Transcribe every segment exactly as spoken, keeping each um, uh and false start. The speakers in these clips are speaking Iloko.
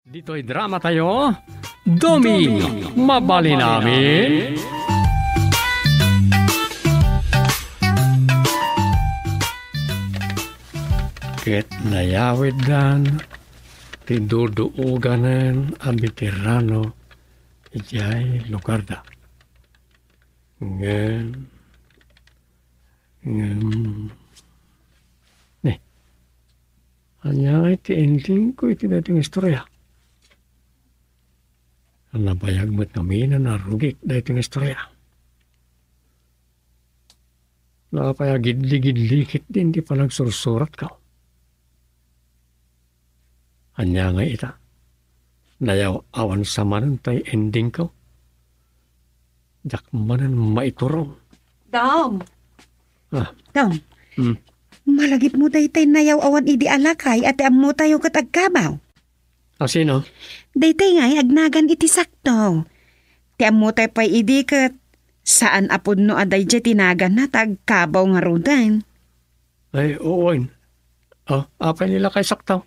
Ditoy drama tayo, Domi, mabalin amin. Ket nayawiddan ti duduoganan a veterano idiay lugarda. Ngem, ngem, ne, ania ngay ti ending ko iti daytoy nga istorya? Nabayag met ngamin a narugik daytoy nga istorya. Napay agidligidli ketdin ti panagsursuratko. Ania ngay ita? Nayaw-awan sa manen tay endingko? Diak manen maiturong. Dam! Ah. Dam, hmm, malagipmo daytay nayaw-awan idi a lakay a ti ammotayo ket agkabaw. A sino? Daytay ngay agnagan iti sakto. Ti ammotayo pay idi ket saan a pudno a daydiay ti naganna ta agkabaw ngaruden. Ay, wen. Ah, apay ni lakay sakto?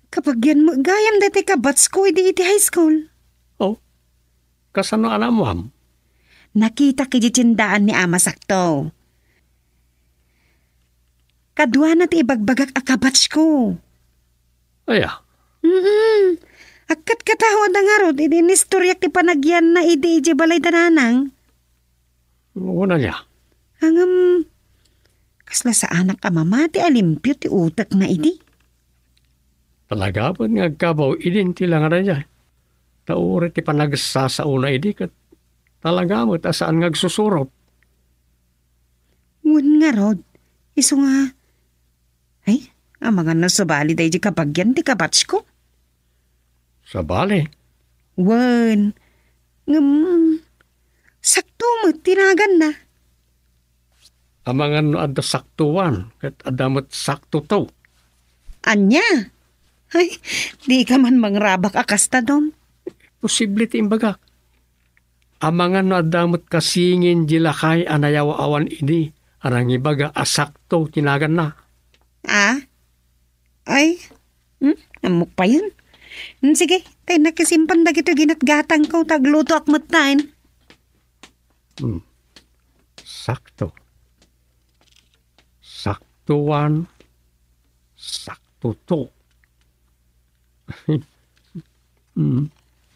Kabagian met gayam daytay kabatsko idi iti high school. Oh, kasano a naammoam? Nakitak iti tiendaan ni ama sakto. Kaduana ti ibagbagak a kabatsko. Aya? Mm-mm. Agkatkataoda ngarud idi inistoriak ti panagyanna idi idiay balay da nanang. Wen aya? Ngem, kasla saanak a mamati a limpio ti utekna idi. Talaga met nga agkabaw idin ti langa daydiay. Ta uray ti panagsasaona idi ket talaga met a saan nga agsusurot. Wen ngarud, isu nga, ay, amangan no sabali daydiay kabagian ti kabatsko? Sabali? Wen, ngem, sakto met ti naganna. Amangan no adda sakto one, ket adda met sakto two. Ania? Ay, dika man mangrabak a kasta, Dom. Posible ti imbagak. Amangan no adda met kasingin di lakay a nayaw-awan idi a nangibaga a sakto ti naganna. Ah? Ay? Hmm? Ammok payen. Hmm, sige, tay nakisimpan dagitoy ginatgatangko, ta aglutoak metten. Hmm. Sakto. Sakto one, sakto two. Hmm.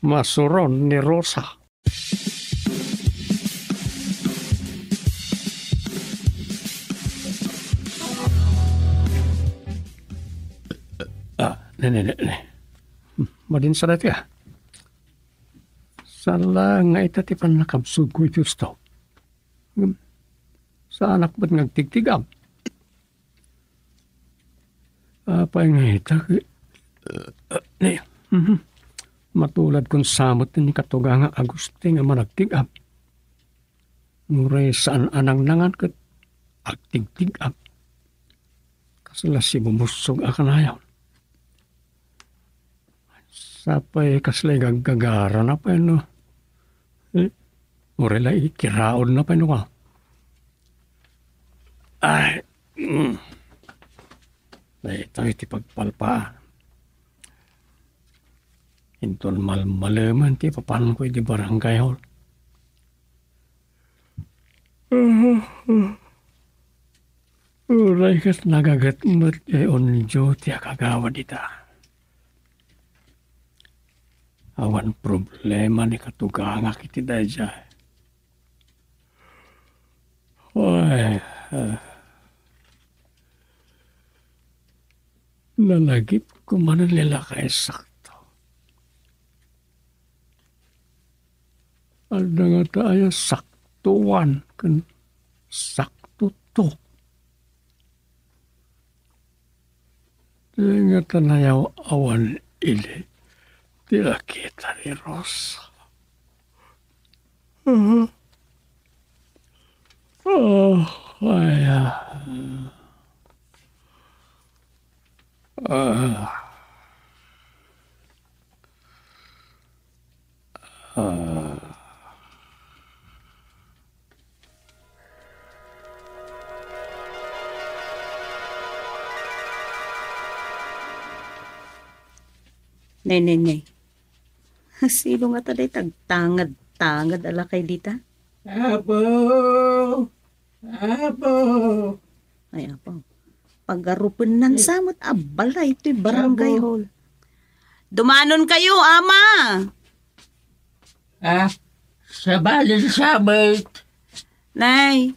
Masuron ni Rosa. Ah, ne, ne, ne, ne. Hmm, madin sa dati, ah. Saan la nga ita ti pannakabsogko iti husto. Ngem, saanak met nga agtigtig-am. Apay nga ita, eh, eh, mhm. Matuladkon sa met ni katugangak Agustin nga managtig-am. Uray saan a nangnangan ket agtigtig-am. Kasla sibubussog a kanayon. Sapay kasla igaggagarana pay no. Eh, uray la ikiraodna pay no ka. Ay, mm. Daytoy ti pagpalpaan. Inton malmalemen ti ipapanko iti barangay hall. Uray ket nagaget met jay on duty a kagawad ita. Awan problema ni katugangak iti daydiay. Ay, ah. Nalagipko manen ni lakay sakto. Adda ngata aya sakto one ken sakto two. Di ngata nayaw-awan idi ti nakita ni Rosa. Ah, ah, ay, ah. Ah. Ah. Nay, nay, nay. Sino nga ta dayta agtangad-tangad a lakay dita? Apo! Apo! Ay, apo. Pagarupennan sa met a balay toy barangay Apo. Hall. Dumanon kayo, ama! Ah, sabali sa met. Nay,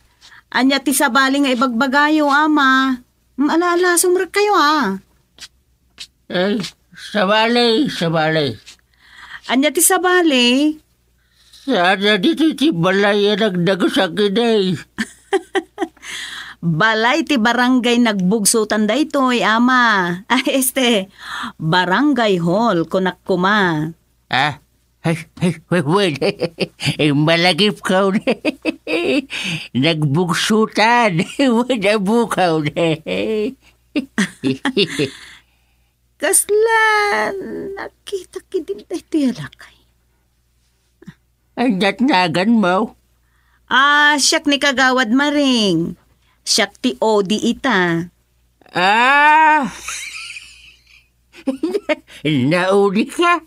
ania ti sabali nga ibagbagayo, ama? Mm, ala-alasem rek kayo, ah. Ay, sabali, sabali. Ania ti sabali? Saan na ditoy ti balay a nagdagusak idi? Balay ti barangay nagbugsotan daytoy, ama. Ay, este, barangay hall, kunak koma. Ah, ay, ay, wen, wen. Malagipkaw. Nagbugsotan. Wen, abukaw. Kasla nakita ki din daytoy a lakay. Ania ti naganmo? Ah, siak ni Kagawad Maring. Siak ti O D ita. Ah! Naudi ka?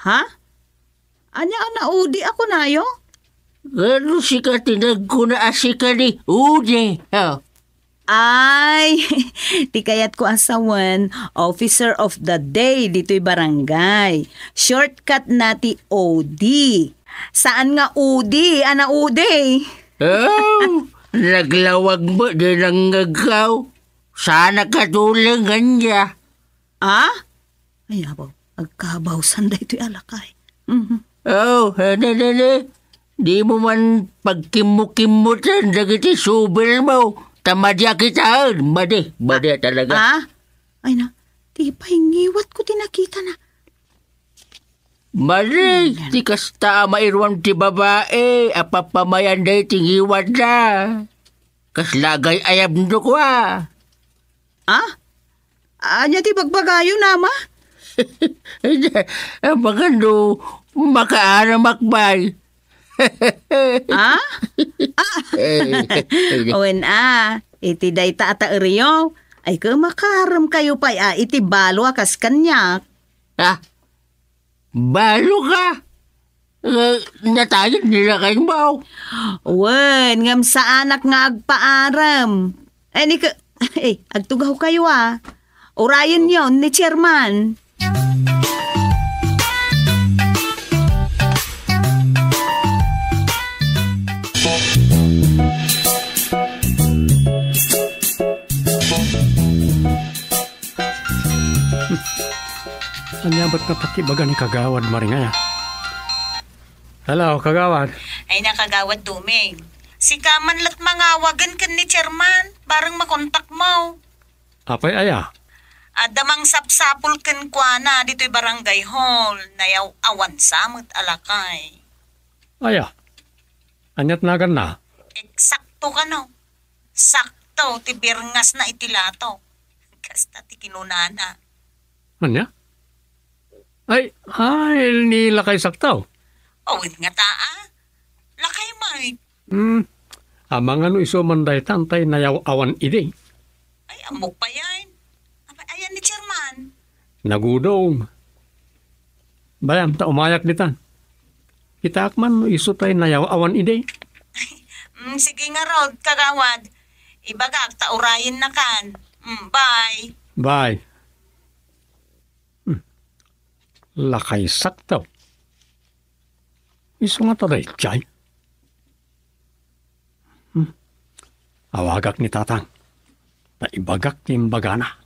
Ha? Ania a naudi a kunayo? Ngano sika ti nagkuna a sika ni Udi? Oh. Ay, ti kayatko a sawen, officer of the day ditoy barangay. Shortcut na ti O D. Saan nga udi a naudi? Oh, naglawag mo di nangngegkaw. Sana katulengan niya. Ah? Ay, abaw, agkabawsan daytoy a lakay. Mhm. Oh, eh, ne, ne, ne. Di mo man pagkimmo-kimmotan dagiti subil mo. Ta madi a kitaen. Madi, madi talaga. Ah? Ay na, ti pay ngiwatko ti nakitana. Madi, ti kasta a mairuam ti babai a papamayan daytoy ngiwatda. Kasla agay-ayabno kua. Ah? Ania ti bagbagayo, ama? Amangan no makaaramak pay. Ah? Ah? Wen a, iti dayta a taeriyo, ay ket makaarem kayo pay a iti balo a kas kaniak. Ah? Balo ka? Eh, natayen ni lakaymo? Wen, ngem saanak nga agpaarem. Ay, ni ka, eh, agtugaw kayo, ah. Urayen yon ni chairman. Ania met nga pakibaga ni Kagawad Maringaya? Hello, Kagawad. Ay na, Kagawad Doming. Sika man la't mangawagen ken ni Chairman, bareng makontak mo. Apay aya? Adda mangsapsapul kenkuana ditoy barangay hall, nayaw-awan sa met a lakay. Aya? Aniat naganna? Eksakto kano. Sakto ti birngasna iti lato. Kasta ti kinunana. Ania? Ay, ay, ni lakay sakto. Awan nga taa. Lakay may. Hmm. Amangan no isu man dayta, tay nayaw-awan idi. Ay, ammok payen. Apay ayan ni Chairman? Nagudong. Bayam, ta umayak ditan. Kitaak man no isu tay nayaw-awan idi. Mm, sige ngarud, Kagawad. Ibagak ta urayennakan. Mm, bye. Bye. Hmm. Lakay sakto. Isu nga ta daydiay. Hmm. Awagak ni Tatang. Ta ibagak ti imbagana.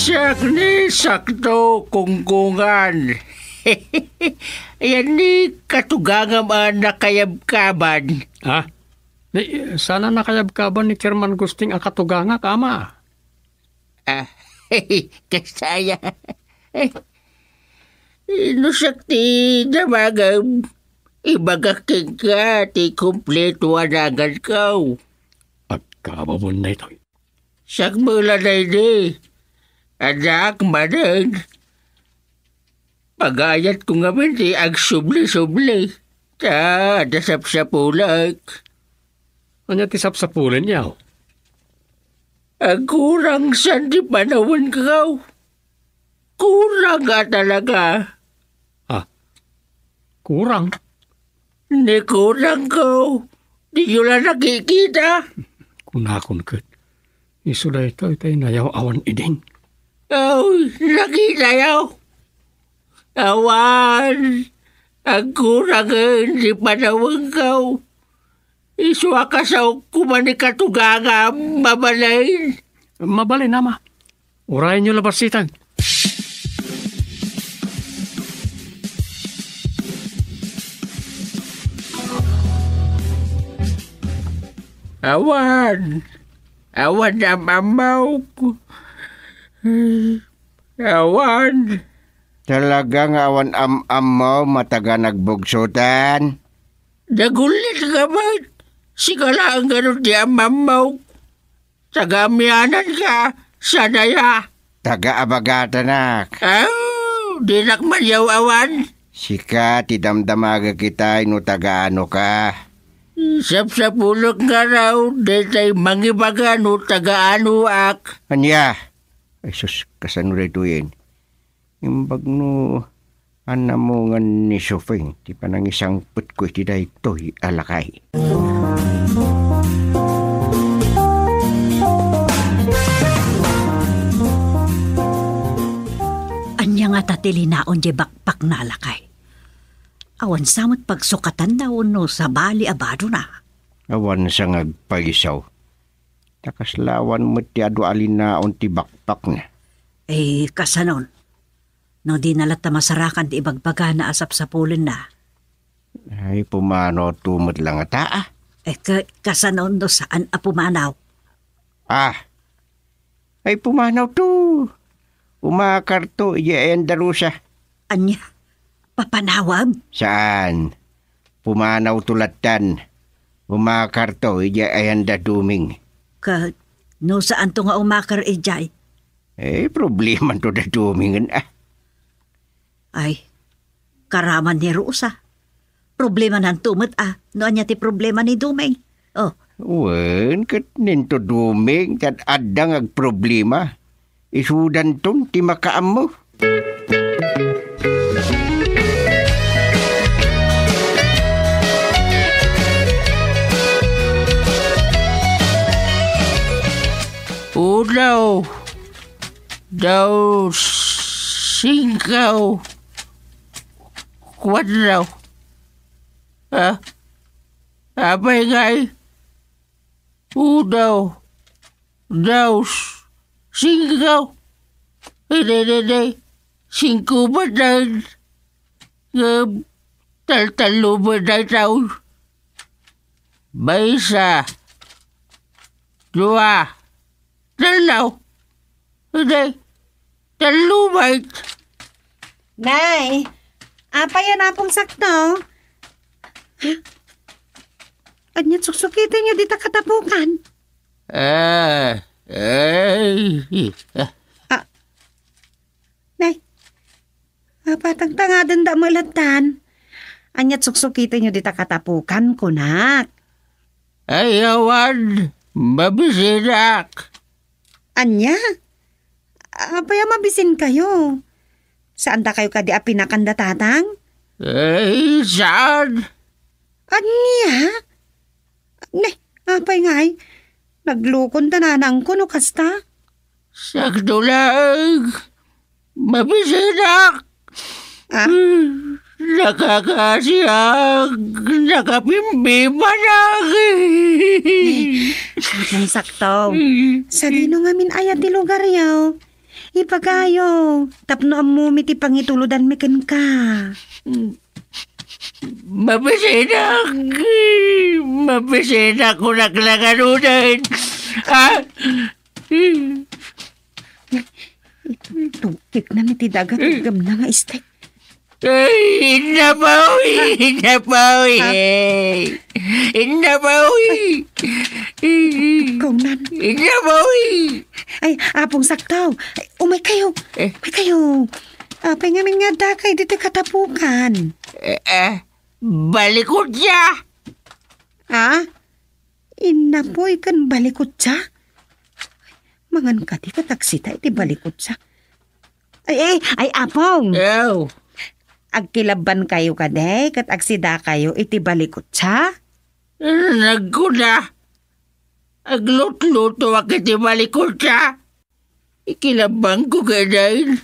Siak ni sakto, Kungkungan. Ayan ni katugangam a nakayabkaban. Ha? Ni, sana nakayabkaban ni Chairman Gusting a katugangak, ama. Ah, kasta aya. No siak ti damagem, ibagak kenka ti kompleto a naganko. Agkababon daytoy. Siak met la daydi. Addaak manen. Pagayatko ngamin ti agsubli-subli. Ta, adda sapsapulek. Ania ti sapsapulenyo? Agkurang saan ti panawenko. Kurang a talaga. Ah, kurang? Ni kurangko, diyo la nakikita? Kunakon ket, isu daytoy ti nayaw-awan idin. Aw, nakitayo? Awan, agkurangen ti panawenko. Isu a kasaok koma ni katugangam, mabalin. Mabalin, Ama. Urayenyo la bassit. Awan. Awan am-ammawko. Awan. Talaga nga awan am-ammom a taga Nagbugsotan? Nagulit ka met. Sika laeng ngarud ti am-ammok. Taga-amiananka, saan aya? Taga-Abagatanak. Aw, dinak man yaw-awan. Sika ti damdamagek itay no taga-anoka. Sapsapulek ngarud daytay mangibaga no taga-anoak. Ania? Ay sus, kasano daytoyen? Imbag no anamongen ni Sofing ti panangisangpetko iti daytoy a lakay. Ania ngata ti linaon diay bakbakna a lakay? Awan sa met pagsukatanna wenno sabali a badona? Awan sa nga agpayso. Ta kasla awan met ti adu a linaon ti bakbakna. Eh, kasanon? No dina latta masarakan ti ibagbagana a sapsapulenna? Ay, pumanoto met la ngata, a? Eh, ka-, kasanon no saan a pumanaw? Ah, ay, pumanawto. Umakarto idiay ayan da Rosa. Ania? Papanawag? Saan. Pumanawto lattan. Umakarto idiay ayan da Doming. Ket no saanto nga umakar idiay? Eh, problemanto da Domingen, a. Ay, karaman ni Rosa. Problemananto met, a, no ania ti problema ni Doming. Oh. Wen, ket ninto Doming, ti ad-adda nga agproblema. Isudanton ti makaammo. Uno, dos, singko, kuatro. Ah, apay ngay? Uno, dos, singko. Ide, ide, ide. Singko met dayta. Ngem taltallo met dayta. Maysa, dua, tallo. Ide, tallo met. Nay, apay a napungsakto? Ania suksukitenyo dita katapukan? Ah, ay, ah. Ah. Nay, apay a tangtangadendak met lattan? Ania suksukitenyo dita katapukan, kunak? Ay, awan, mabisinak. Ania? Apay a mabisinkayo? Saandakayo kadi a pinakan da tatang? Ay, saan? Ania? Ne, apay ngay? Naglukon ta nanangko no kasta? Sakto laeng. Mabisinak. Ah? Nakakasiak. Nakapimpimanak. Apong Sakto. Sadino ngamin aya ti lugaryo? Ibagayo, tapno ammomi ti pangitulodanmi kenka. Mabisinak! Mabisinak, kunak la ngaruden! Ah! Tubig na ni ti daga, tugem na nga istek. Ay, inna Pawi! Ah. Inna Pawi! Ah. Inna Pawi! Ay, kaunan. Inna Pawi! Ay, Apong Sakto. Ay, umay kayo. Eh? Umay kayo. Apay ngamin nga dakay ditoy katapukan. Eh, eh, balikod ya! Ah? In- napoy ken balikutsa. Mangan kadi ket agsida iti balikutsa. Ay, ay, ay, Apong! Ew. Agkilabbankayo kadi ket agsidakayo iti balikutsa? Nagkuna, aglutlutoak iti balikutsa. Ikilabbanko kadayn.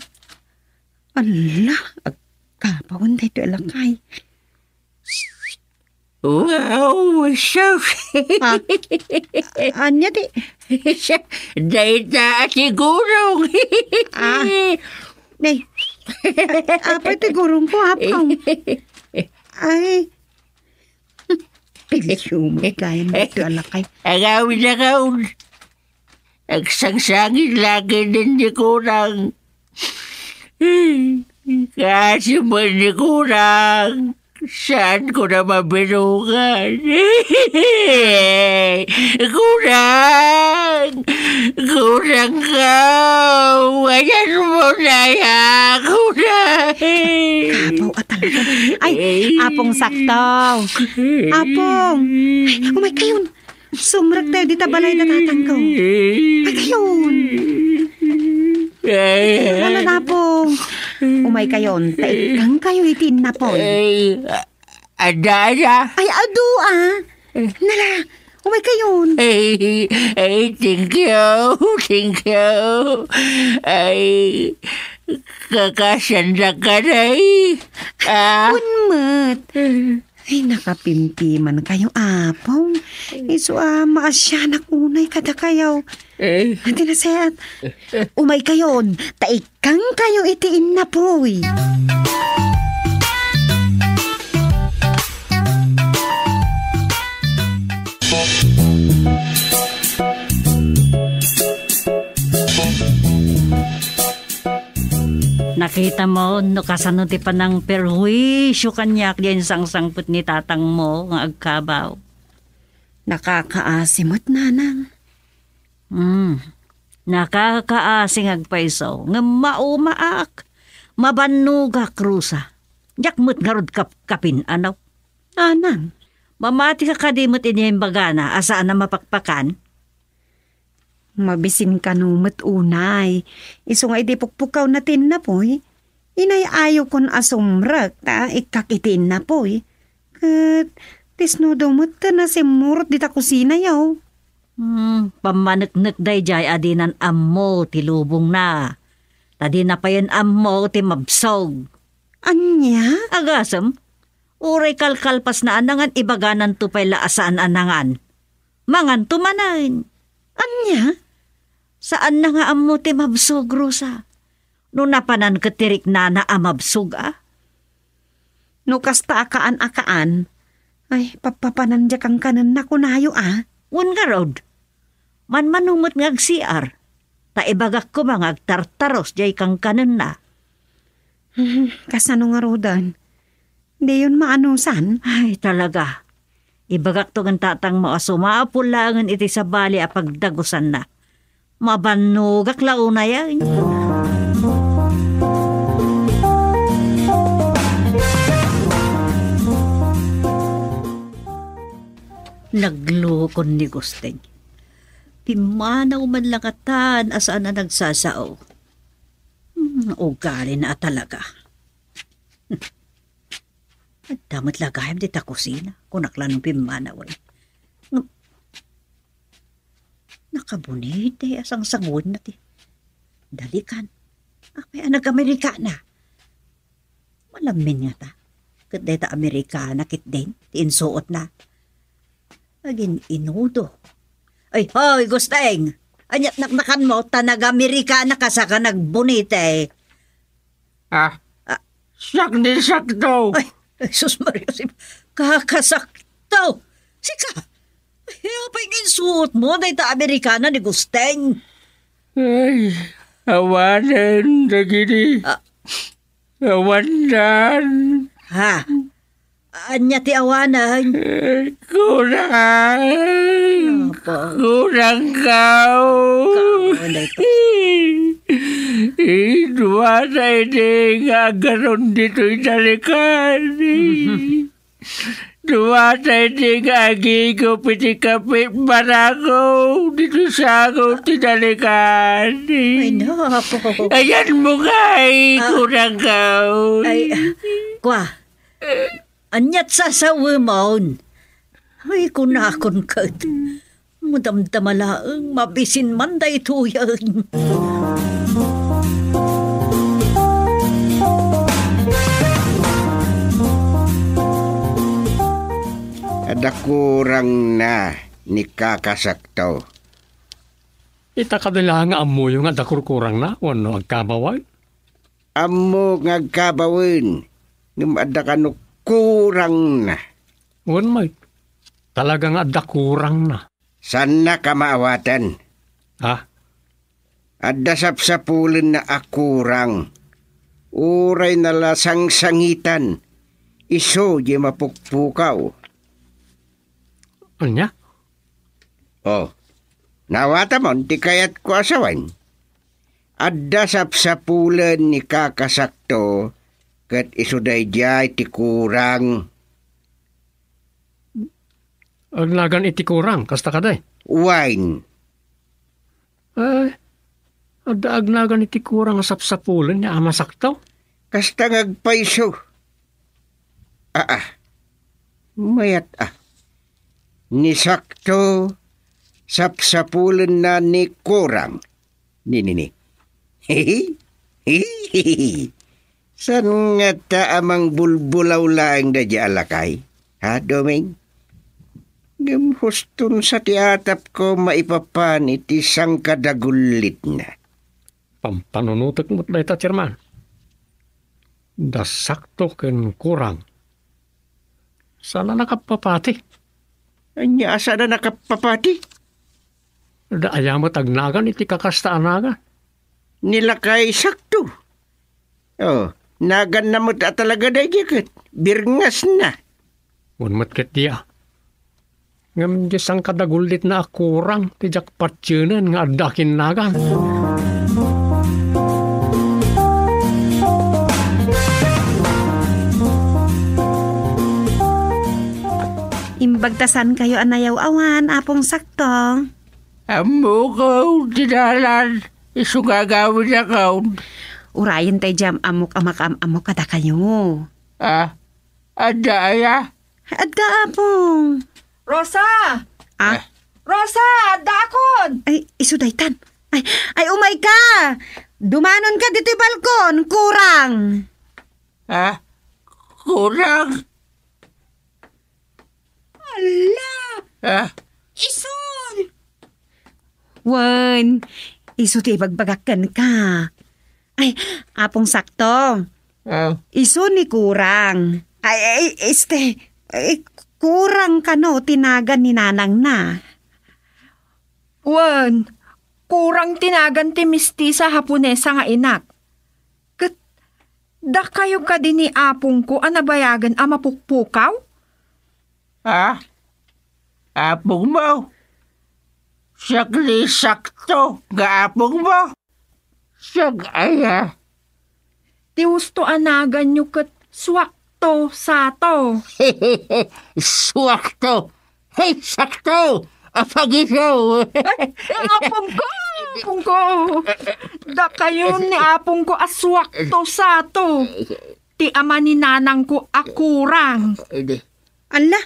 Ala, agkabaon daytoy a lakay. Wow, sus. Ha? Ania ti? Dayta a ti gurong. Ah. Nay. Apay ti gurong ko, Apong. Ay. Pilyo mo, kaya mo ito, alakay. Agawid, agawid. Agsangsangit lagi din ni Kurang. Kasi mo ni Kurang. Saan ko na mabinukan? Kurang! Kurang ka! Ayan mo na ya! Kurang! Kabaw a talaga. Ay, Apong Sakto. Apong! Ay, umay kayon. Sumrek tayo dita balay na tatangko. Ay, kayon. Ay, ano na po? Umay kayon. Taikkan kayo iti napoy. Ay, a-, ada, ada. Ay, adu, ah. Nala, umay kayon. Ay, ay, thank you. Thank you. Ay, kakasanda ka na, eh. Ah. Unmet. Ay, nakapimpiman kayo, Apong. Isu a maasyanak unay kada kayo. Eh. Ati na, Seth. Umay kayon, taikkan kayo iti innapoy. Nakita mo no kasano ti panangperhuisio kaniak diay insangsangpet ni tatangmo nga agkabaw? Nakakaasi met, nanang. Hmm. Nakakaasi nga agpayso, ngem maumaak. Mabannogak, Rosa. Diak met ngarud kapkapin-anaw. Nanang. Mamati ka kadi met iti imbagana a saan a mapakpakan? Mabisin kano met unay. Isu nga idi pukpukawna ti innapoy, inay-ayokon a sumrek ta ikkak iti innapoy. Ket tisno do met ta nasimmurot dita kusinayo. Hmm, pammaneknek daydiay a dinan ammo ti lubongna. Ta dina payen ammo ti mabsog. Ania? Agasem, uray kalkalpasna a nangan, ibagananto pay la a saan a nangan. Manganto manen. Ania? Saanna nga ammo ti mabsog, Rosa. No napanan ket ti riknana a mabsog, a? No kasta a kaan a kaan, ay, pappapanan diay kankanenna, kunayo, a? Wen ngarud, manmano met nga ag-C R, ta ibagak koma nga agtartaros diay kankanenna. Hmm, kasano ngaruden? Diyon maanusan? Ay, talaga. Ibagakto ken tatangmo a sumapul laengen iti sabali a pagdagusanna. Mabannogak la unay, a. Naglukon ni Gusteng. Pimmanaw man la ngatan a saan a nagsasao. Hmm, ugalina a talaga. Adda met la gayam dita kusina, kunak la no pimmanawen. Ngem, nakabunit a sangsanguenna ti dalikan. Apay a nag-Amerikana? Malammin ngata. Ket dayta Amerikana ketdin ti insuotna. Agin-inudo. Ay, hoy, Gusteng! Ania't naknakanmo ta nag-Amerikana ka saka nagbunit, eh? Ah, ah. Sakto, sakto. Ay, Jesus Maria, si-, kakasakto. Sika, ay, apay nga insuot mo dayta Amerikana ni Gusteng? Ay, awanen dagidi. Ah. Awanan. Ha? Ania ti awanan? Eh, kurang. Apa? Kurang kao. Kao, daytoy. Idua na idi nga agaron ditoy dalikan. Mhm. Dumatay di nga agigup iti kapit barako, dito sa ako tinalikan. Ay, nako. Ayan mo nga, eh, Ah. kurang ka, oy. Ay, ah, kwa. Ania't sasawemon? Ay, kunakon ket. Madamdama laeng, mabisin man daytoyen. Adda kurangna ni Kaka Sakto. Ita kadi la nga ammoyo nga adda kurkurangna wenno agkabawen? Ammo nga agkabawen, ngem adda kano kurangna. Wen, may. Talaga nga adda kurangna. Saannak a maawaten. Ha? Adda sapsapulenna a kurang. Uray nalasangsangitan, isu diay mapukpukaw. Ania? Oh, naawatamon ti kayatko a sawen? Adda sapsapulen ni Kaka Sakto, ket isu daydiay ti kurang. Agnagan iti kurang, kasta kadi? Wen. Ay, adda agnagan iti kurang a sapsapulen ni Ama Sakto? Kasta nga agpayso. Aa, mayat a. Ni Sakto, sapsapulenna ni kurang. Ni, ni, ni. Saan ngata a mangbulbulaw laeng daydiay a lakay? Ha, Doming? Ngem huston sa ti atapko maipapan iti sangkadagullitna. Pampanunotek met dayta, Chairman. Da Sakto ken kurang. Saan a nakappapati? Ania a saan a nakappapati? Da aya met agnagan iti kakasta a nagan? Ni lakay Sakto. Oh, naganna met a talaga daydiay ket birngasna. Wen met ket dia. Ngem diay sangkadagullitna a kurang ti diak patienen nga adda kinnagan. Imbag ta saankayo a nayaw-awan, Apong Sakto. Ammokon ti dalan, isu nga agawidakon. Urayen tay diam ammok a makaam-ammo kadakayo. Ah, adda aya? Adda, Apong. Rosa! Ah? Eh. Rosa, addaakon! Ay, isu daytan. Ay, ay, umayka! Dumanonka ditoy balkon, kurang! Ah? Kurang? Ala! Ah? Isun! Wen, isu ti ibagbagak kenka. Ay, Apong Sakto. Ah. Isu ni kurang. Ay, ay, este, ay, kurang kano ti nagan ni nanangna. Wen, kurang ti nagan ti mistisa Haponesa nga inak. Ket dakayo kadi ni apongko a nabayagen a mapukpukaw? Ha? Apongmo? Siak ni Sakto nga apongmo? Siak aya? Ti husto a naganyo ket Suakto Sato. Suakto! Hey, Sakto! Apagiso! Ay, apongko! Apongko! Dakayo ni apongko a Suakto Sato. Ti ama ni nanangko a kurang. Edi. Alla?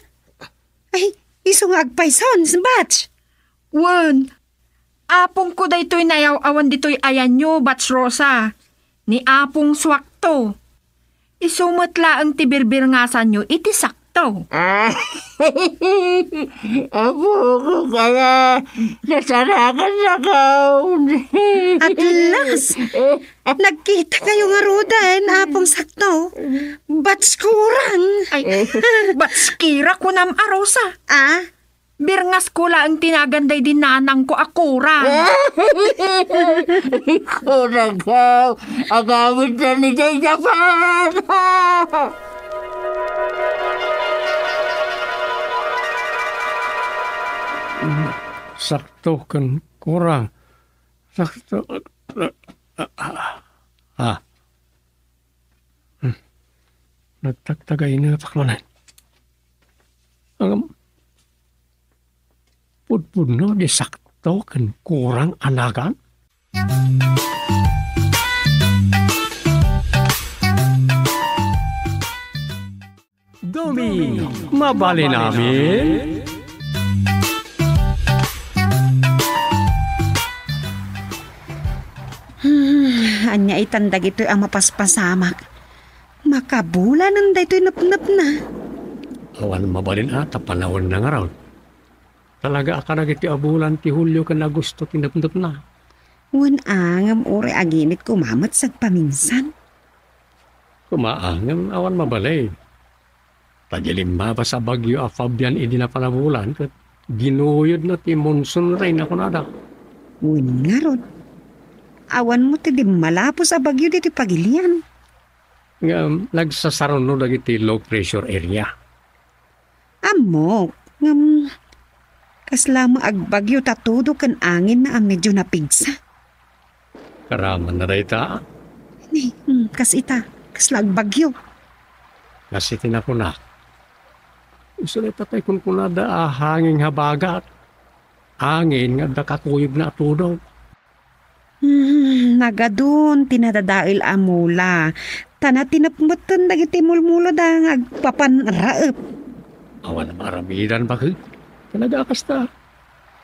Ay, isu nga agpayson, Bats. Wen, apongko daytoy nayaw-awan ditoy ayanyo, Bats Rosa. Ni Apong Suakto. Isu met laeng ti birbirngasanyo iti Sakto. Ah, apoko kaya, nasarakan na kaon. At last, nagkita kayo nga ruden, Apong Sakto. Bats kurang. Ay, bats kira kunam a Rosa. Ah? Birngasko laeng ti nagan daydi nanangko a kurang. Kurang ka. Agawid na ni Jay Japan. Sakto ken kurang. Sakto. Ah. Hmm. Nagtagtagaynepak manen. Ngem, pudpudno di sakto ken kurang a nagan? Dumi, mabalin amin? Hmm, ania itan dagitoy a mapaspasamak? Makabulanen daytoy nepnepna. Awan mabalin a ta panawen na ngarud. Talaga a kadagiti a bulan ti Hulio ken Agosto ti nepnepna. Wen a, ngem uray aginit koma met sagpaminsan. Koma a, ngem awan mabalin. Ta di limmabas a bagyo a Fabian idi napan a bulan ket ginuyodna ti monsoon rain a kunada. Wen ngarud, awan met ti dimmalapos a bagyo ditoy pagilian. Ngem nagsasaruno dagiti low pressure area. Ammok, ngem kasla met agbagyo ta tudo ken anginna a medyo napigsa. Karamanna dayta? Ni, hmm, kas ita, kasla agbagyo. Kas iti nakunak. Isu dayta pay kunkunada a hangin habagat. Angin nga adda kakuyogna a tudo. Hmm, nagadun ti nadadael a mula. Ta natinepmetten dagiti mulmuloda nga agpapanraep. Awan a maaramidan, baket. Talaga a kasta.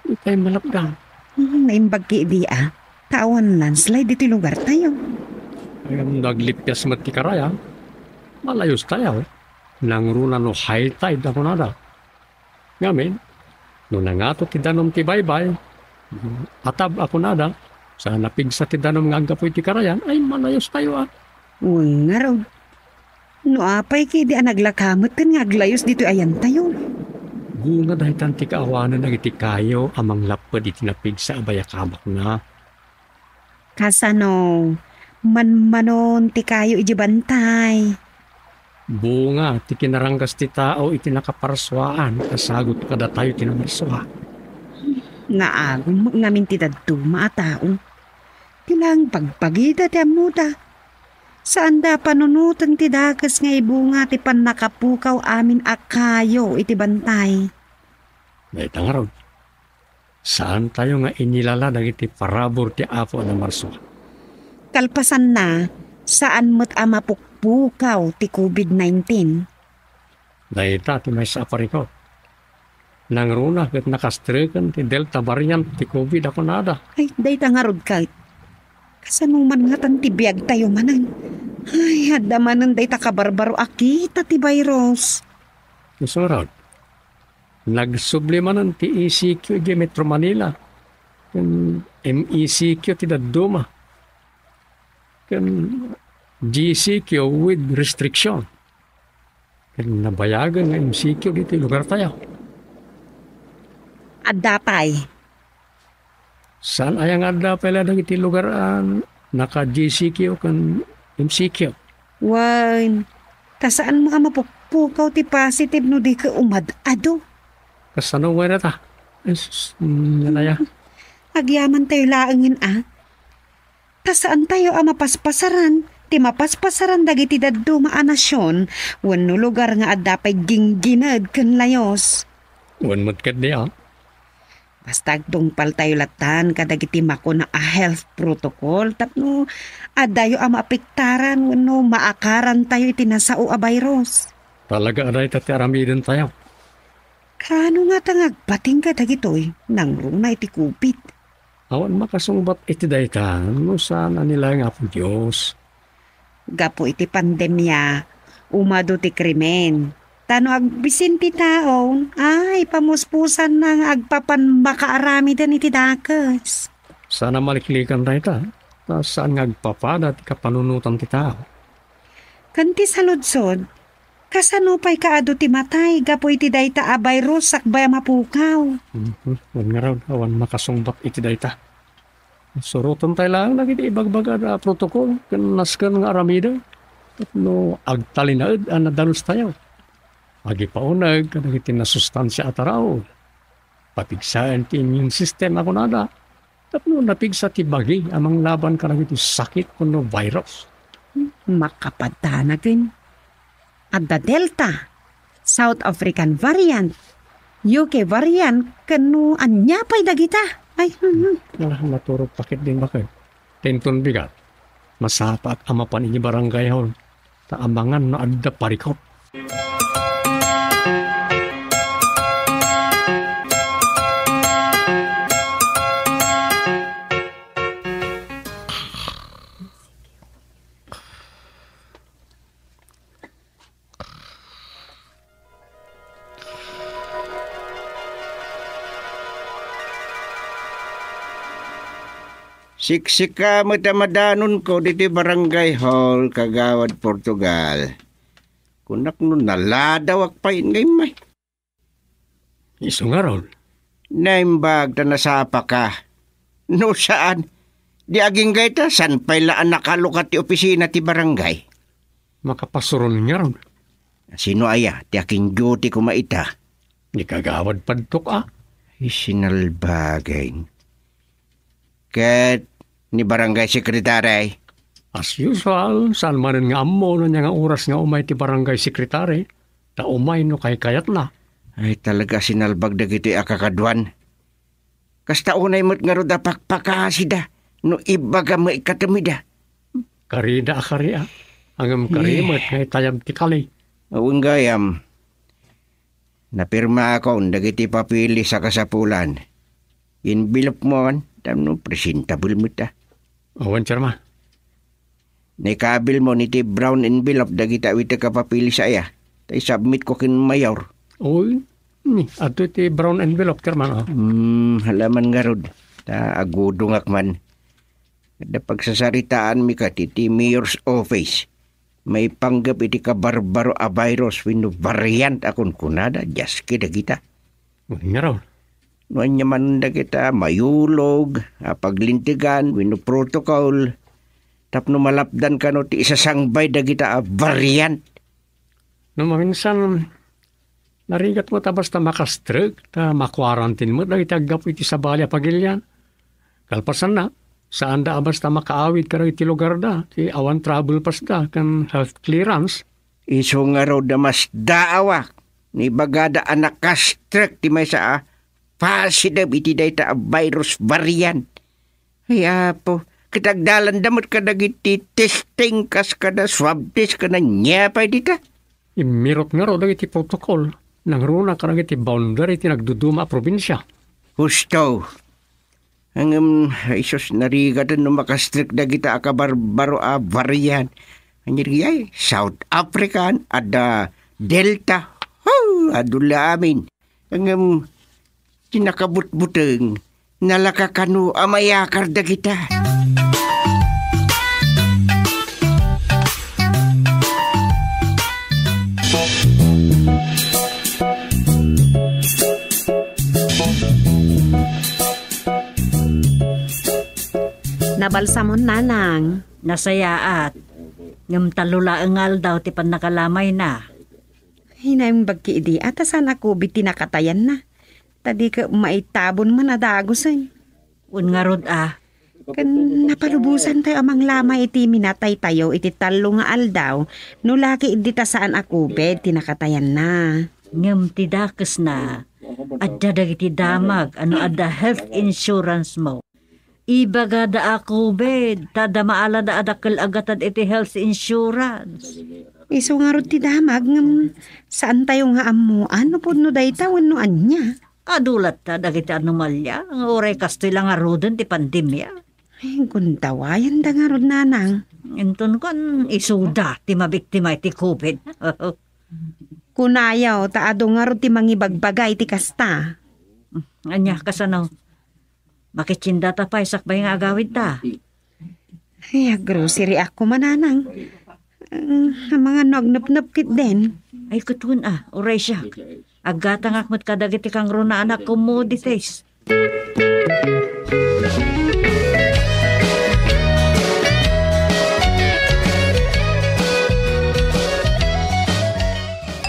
Itay malapdan. Hmm, naimbag ki idi a. Ta awan landslide ditoy lugartayo. Ngem no aglippias met ti karayan, malayos tayo. Nangruna no high tide a kunada. Ngamin, no nangato ti danum ti baybay, atab a kunada, sa napigsa ti danum nga aggapu iti karayan, ay malayos tayo a. Wen ngarud. No apay ki di a naglaka metten nga aglayos ditoy ayantayo? Bunga daytan ti kaawanan dagiti kayo a manglapped iti napigsa a bayakamakna. Kasano, manmanon ti kayo iti bantay? Bunga ti kinaranggas ti tao iti nakaparsuaan a sagut kadatayo ti namarsua. Naagum met ngamin ti dadduma a tao. Ti laeng bagbagida ti ammoda. Saanda a panunoten ti dakes nga ibunga ti pannakapukaw amin a kayo iti bantay. Dayta ngarud, saantayo nga inilala dagiti parabur ti Apo a namarsua. Kalpasanna, saan met a mapukpukaw ti covid nineteen. Dayta ti maysa a parikut. Nangruna ket nakastreken ti Delta variant ti covid a kunada. Ay, dayta ngarud kay. Kasano man ngatan ti biagtayo manen? Ay, adda manen dayta kabarbaro a kita ti virus. Isu ngarud, nagsubli manen ti E C Q idiay Metro Manila ken M E C Q ti dadduma ken G C Q with restriction. Ken nabayagen nga M C Q ditoy lugartayo. Adda pay. Saan aya nga adda pay la dagiti lugar a naka-G C Q ken M C Q? Wen, ta saanmo a mapukpukaw ti positive no di ka umad-adu. Kasano nga ta? Ay, sus, mm, yan aya. Agyamantayo laengen a. Ta saantayo a mapaspasaran ti mapaspasaran dagiti dadduma a nasion wenno lugar nga adda pay ginggined ken layos. Wen met ketdi a. Basta agtungpaltayo latan kadagiti makuna a health protocol tapno adayo a maapektaran wenno maakarantayo iti nasao a virus. Talaga a dayta ti aramidentayo. Kaano ngata nga agpatingga dagitoy nangruna iti covid? Awan makasungbat iti dayta no saan a ni laeng Apo Dios. Gapu iti pandemia, umadu ti krimen. Ta no agbisin ti tao, ay, pamuspusanna nga agpapan makaaramiden iti dakes. Saan a maliklikan dayta, ta saan nga agpapada ti kapanunotan ti tao. Ken ti saludsod, kasano pay kaadu ti matay gapu iti dayta a virus sakbay a mapukaw? Mhm. Wen ngarud, awan makasungbat iti dayta. Surotentayo laeng dagiti ibagbagada a protokol ken nasken nga aramiden tapno agtalinaed a nadalustayo. Agipauneg kadagiti nasustansia a taraon. Papigsaen ti immune system a kunada tapno napigsa ti bagi a manglaban kadagiti sakit wenno virus. Makapadanagen. Adda Delta. South African variant, U K variant, ken no ania pay dagita. Ay, hmm, hmm. Ah, naturog pa ketdin baket. Inton bigat, masapaak a mapan idiay barangay hall, ta amangan no adda parikut. Siksika met a madanonko ditoy barangay hall, Kagawad Portugal. Kunak no naladawak pay ngay may. Isu ngarud. Naimbag ta nasapaka. No saan, di agingga ita, saan pay la a nakalukat ti opisina ti barangay? Makapasuron ngarud. Sino aya ti akin-duty koma ita? Ni Kagawad Padtok a. Ay, sinalbagay. Ket ni barangay secretary? As usual, saan manen nga ammo no ania nga oras nga umay ti barangay secretary, ta umay no kaykayatna. Ay, talaga sinalbag dagitoy a kakaduan. Kasta unay met ngarud a pakpakasida no ibaga met katemida. Karida a kari a. Ngem kari Eh. met nga itayab ti kali. Awan gayam. Napirmaakon dagiti papeles a kasapulan. Envelope mo man, tapno presentable met a. Awan, Chairman. Naikabil mo ni ti brown envelope dagiti awitek a papeles aya. Ta isubmit ko ken mayor. Oy, ni, adto ti brown envelope, Chairman, ah. Hmm, hala man ngarud. Ta agudongak man. Adda pagsasaritaanmi kadi ti mayor's office. Maipanggep iti kabarbaro a virus wenno variant a kunkunada, diaske dagita. Ngarud. No ania man dagita mayulog a paglintegan wenno protocol tapno malapdan kano ti isasangbay dagita a variant. No maminsan, narigat met a basta makastrek, ta ma-quarantine met dagiti aggapu iti sabali a pagilian. Kalpasanna, saanda a basta makaawid kadagiti lugarda, ti awan travel pass da, ken health clearance. Isu ngarud a masdaawak, no ibagada a nakastrek ti maysa a positive iti dayta a virus variant. Ay, Apo, ket agdalanda met kadagiti testing kas kada swab test ken ania pay dita? Immirot ngarud dagiti protocol, nangruna kadagiti boundary ti nagduduma a probinsia. Husto. Ngem, ay sus, narigaten no makastrek dagita a kabarbaro a variant. Ania dagiti ay, South African, adda Delta. Ho, adu la amin. Ngem, ti nakabutbuteng, nalaka kano a mayakar dagita. Nabalsamon, Nanang. Nasayaat. Ngem tallo laeng nga aldaw ti pannakalamayna. Ay, naimbag ketdi a ta saan a COVID ti nakatayanna. Ta di ket maitabon man a dagusen. Wen ngarud a. Ken napalubosantayo a manglamay iti minataytayo iti tallo nga aldaw, no la ketdi ta saan a COVID ti nakatayanna. Ngem ti dakesna, adda dagiti damag a no adda health insurance mo. Ibagada a COVID, ta adda maalada a dakkel a gatad iti health insurance. Isu ngarud ti damag, ngem saantayo nga ammoan no pudno dayta wenno ania. Adu latta dagiti anomalia nga uray kastoy la ngaruden ti pandemia. Ay, gundawayanda ngarud, Nanang. Inton kuan, isuda ti mabiktima iti COVID. Kunayo, ta adu ngarud ti mangibagbaga iti kasta. Ania, kasano? Makittiendata pay sakbay nga agawidta. Ay, aggrocery ako, Nanang. Mm, amangan no agnepnep ketdin. Ay, ket wen a, uray siak. Aggatangak met kadagiti kangrunaan a commodities.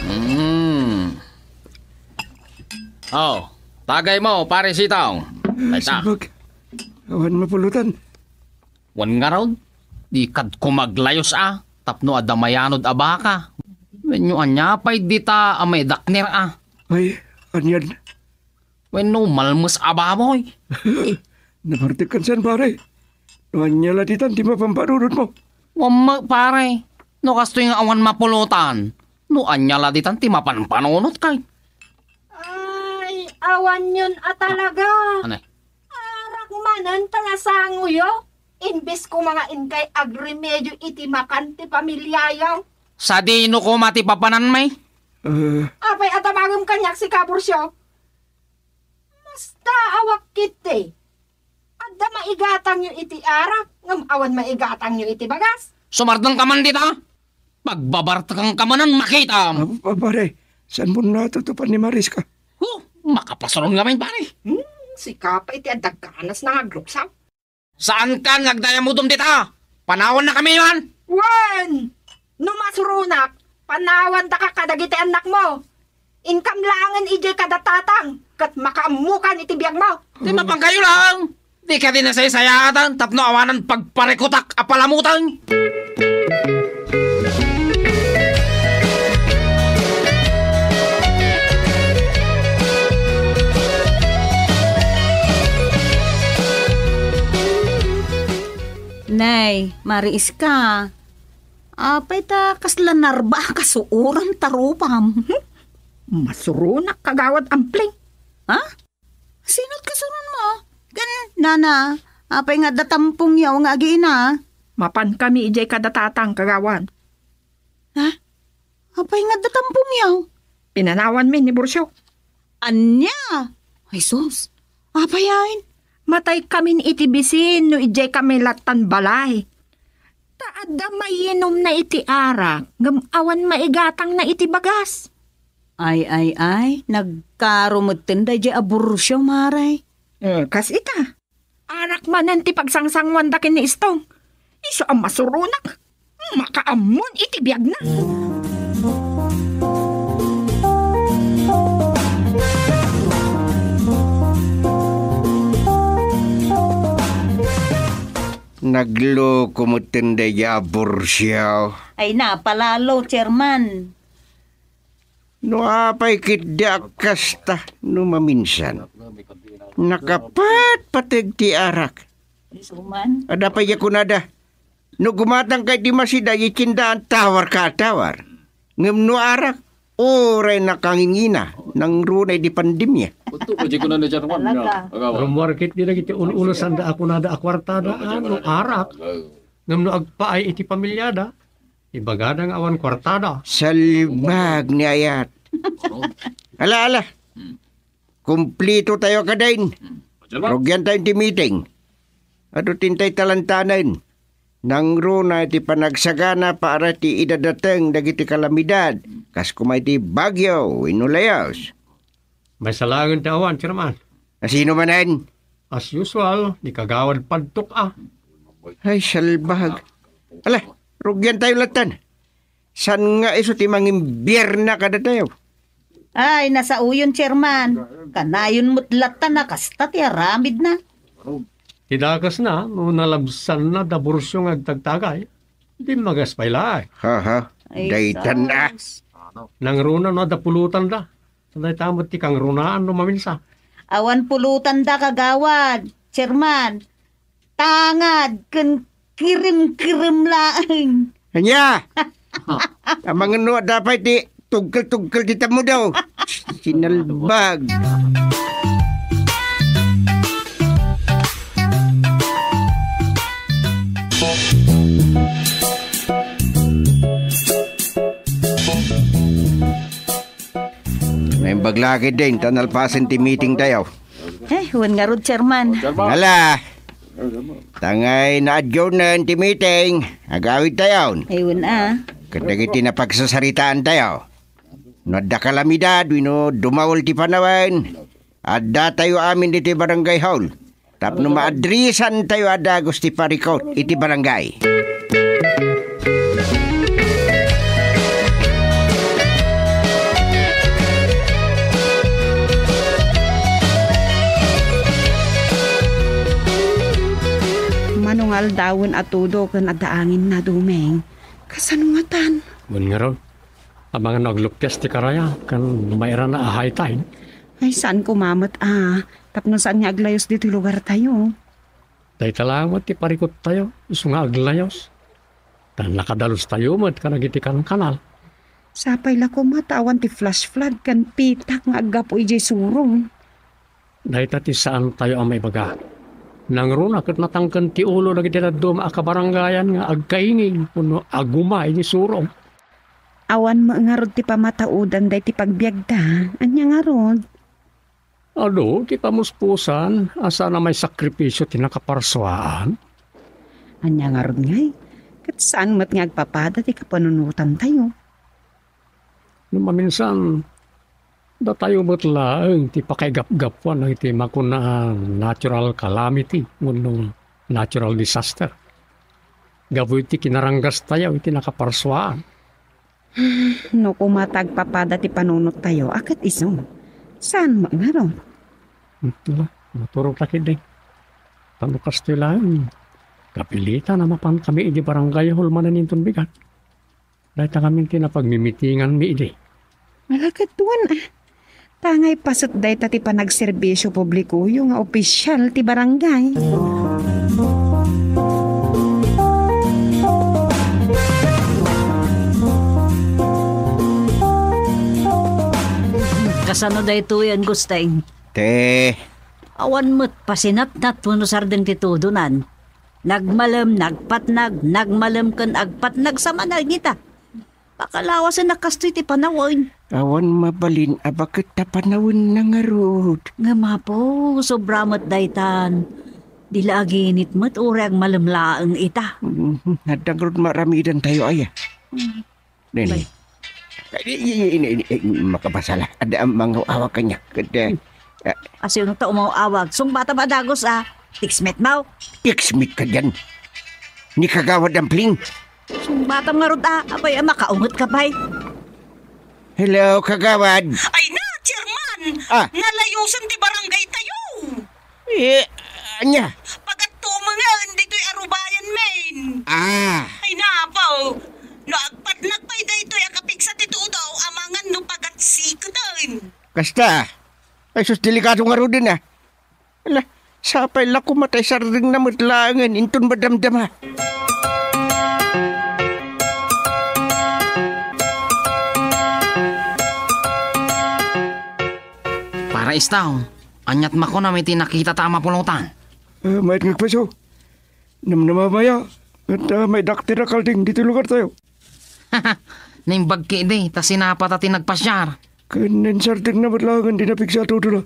Mm. Oh, tagay mo, pare Sitong. Ay, Mayta. Simbag. Awan mapulutan. Wen ngarud, di kad kumaglayos a, tapno adda mayanod a baka. Wenno ania pay dita a maidakner a? Ay, anian? Wenno malmes a baboy? Nabartek kan san, pare. No ania la ditan ti mapanpanunotmo? Wammek, pare. No kastoy nga awan mapulutan, no ania la ditan ti mapanpanunot kay? Ay, awanyon a talaga. Ane? Arak manen ta nasangoyo. Imbes koma nga inkay agremedio iti makan ti pamiliayo. Sadino koma ti papananmi? Eh. Apay a tabagem kaniak, sika, Burcio? Masta awak ketdi. Adda maigatangyo iti arak, ngem awan maigatangyo iti bagas. Sumardengka man dita. Pagbabartekenka manen, makitam. Ah, pa-, pare, saan mo natutupan ni Mariska? Huh, makapasuron ngamin, pare. Hmm, sika pay ti adda ganas nga agluksaw. Saankan nga agdayamudom dita? Panawannakami man! Wen! No masuronak, panawandaka kadagiti annakmo. Inkam laengen idiay kada tatang, ket makaammokan iti biagmo. Ti mapankayo laeng, di kadi nasaysayaatan tapno awanan pagparikutak a palamutang. Nay, Mariska. Apay ta kasla narba a kasuoram ta rupam? Masuronak, Kagawad Ampling. Ha? Sino't kasuronmo? Ken, nana, apay nga adda tampongyo nga agiina? Mapankami idiay kada tatang, Kagawad. Ha? Apay nga adda tampongyo? Pinanawanmi ni Burcio. Ania? Ay sus, apay ayn? Mataykamin iti bisin no idiaykami lattan balay. Ta adda mayinomna iti arak, ngem awan maigatangna iti bagas. Ay, ay, ay, nagkaro metten daydiay a Burcio, mare. Eh, kas ita. Arak manen ti pagsangsanguanda ken ni Istong. Isu a masuronak, makaammon iti biagna. Nagloko metten daydiay a Burcio. Ay, napalalo, Chairman. No apay ketdi a kasta no maminsan, nakapatpateg ti arak. Isuman. Adda pay diay kunada, no gumatangka iti masida, itindaanka tawar ka a tawar. Ngem no arak, uray nakangingina, nangruna idi pandemia. Udto pay diay kunada, Chairman. Talaga. Rummuar ketdi dagiti ul-ulosanda a kunada a kuartada, a, no arak. Ngem no agpaay iti pamiliada, ibagada nga awan kuartada. Salbag ni ayat. Ala, ala. Hmm. Kumplitotayo kadin. Hmm. Rugiantayon ti meeting. Adu ti intay talantanen. Nangruna iti panagsagana para ti idadateng dagiti kalamidad. Kas koma iti bagyo wenno layas. Maysa laengen ti awan, Chairman. Asino manen? As usual, ni Kagawad Padtok, a. Ay, salbahag. Ala, rugiantayo lattan. Saan nga isu ti mangimbierna kadatayo? Ay, nasaoyon, Chairman. Kanayon met lattan a kasta ti aramidna. Ti dakesna, no nalabsanna da Burcio nga agtagtagay, dimmagas pay laeng. Haha, ay, daytan a. Sus. Nangruna no adda pulotanda. Dayta met ti kangrunaan no maminsan. Awan pulotanda, Kagawad, Chairman. Tangad ken kirem-kirem laeng. Ania? Amangan no adda pay ti tugkel-tugkel ti tammudo. Sinalbag. Naimbag la ketdin ta nalpasen ti meeting tayo. Eh, wen ngarud, Chairman. Ala, tangay na-adjournen ti meeting, agawidtayon. Eh, wen a. Kadagiti napagsasaritaantayo. No adda kalamidad wenno dumaul ti panawen, addatayo amin ditoy barangay hall. Tapno maadrisantayo a dagus ti parikut iti barangay. Mano nga aldawen a tudo ken adda anginna, Dumeng. Kasano ngatan? Wen ngarud. Amangan no agluppias ti karaya, ken mairana a high tide. Ay, saan koma met a, tapno saan nga aglayos ditoy lugartayo. Dayta laeng met ti parikuttayo, isu nga aglayos. Ta nakadalustayo met kadagiti kankanal. Sapay la koma ta awan ti flash flood ken pitak nga aggapu idiay surong. Dayta ti saantayo a maibaga. Nangruna ket natangken ti ulo dagiti dadduma a kabarangayan nga agkainging wenno aguma iti surong. Awan met ngarud ti pamataodan daydi pagbiagda. Ania ngarud? Adu ti pamuspusan a saan a maisakripisio ti nakaparsuaan. Ania ngarud ngay? Ket saan met nga agpapada ti kapanunotantayo. No maminsan, datayo met laeng ti pakaigapgapuan dagiti makuna a natural calamity wenno natural disaster. Gapu iti kinaranggastayo iti nakaparsuaan. No koma ta agpapada ti panunottayo, a ket isu. Saan met ngarud? Hmm, ala, maturogta ketdi. Tapno kastoy laeng, kapilitan a mapankami iti barangay hall manen inton bigat. Dayta ngamin ti napagmimitinganmi idi. Ala, ket wen, a. Tangay paset dayta ti panagserbisio publikoyo nga opisial ti barangay. Kasano daytoy, Gusteng? Te. Awan met pasinatnat wenno sardeng ti tudonan. Nagmalem, nagpatnag, nagmalem ken agpatnag sa managita. Pakalawasen a kastoy ti panawen. Awan mabalin a baket ta panawen na ngarud. Ngem, Apo, sobra met daytan. Di la aginit met uray agmalem laeng ita. Mm, adda ngarud maaramidantayo, aya. Mm. Nini. Bay. Ay, ay, ay, ay, ay, ay, makapasala. Adda ang mangaw-awag kanya. Kada, ah, Asino ta umaw-awag? Sungbata ba dagus, a? Tiksmet mo? Tiksmet ka dyan. Ni Kagawad Ampling. Sungbatam ngarud, a. Apay, a, makaunget ka pay. Hello, Kagawad. Ay na, Chairman! Ah. Nalayosan ti barangay tayo! Eh, anya? Pagattumengen ditoy arubayan, men. Ah. Ay, napaw. No agpatnag pay daytoy a kapigsa ti tudo, amangan no pagatsiketen. Kasta. Ay, sus, delikado ngaruden, a. Ala, sapay la koma ta isardengna met laengen inton madamdama. Para istaw, aniat makunam iti nakitata a mapulotan? Ah, mayat nga agpaso. Namnamamaya, ket, ah, may dakter a kalding ditoy lugartayo. Naimbag ketdi, ta sinapata ti nagpasiar. Ken insardengna met laengen ti napigsa a tudona.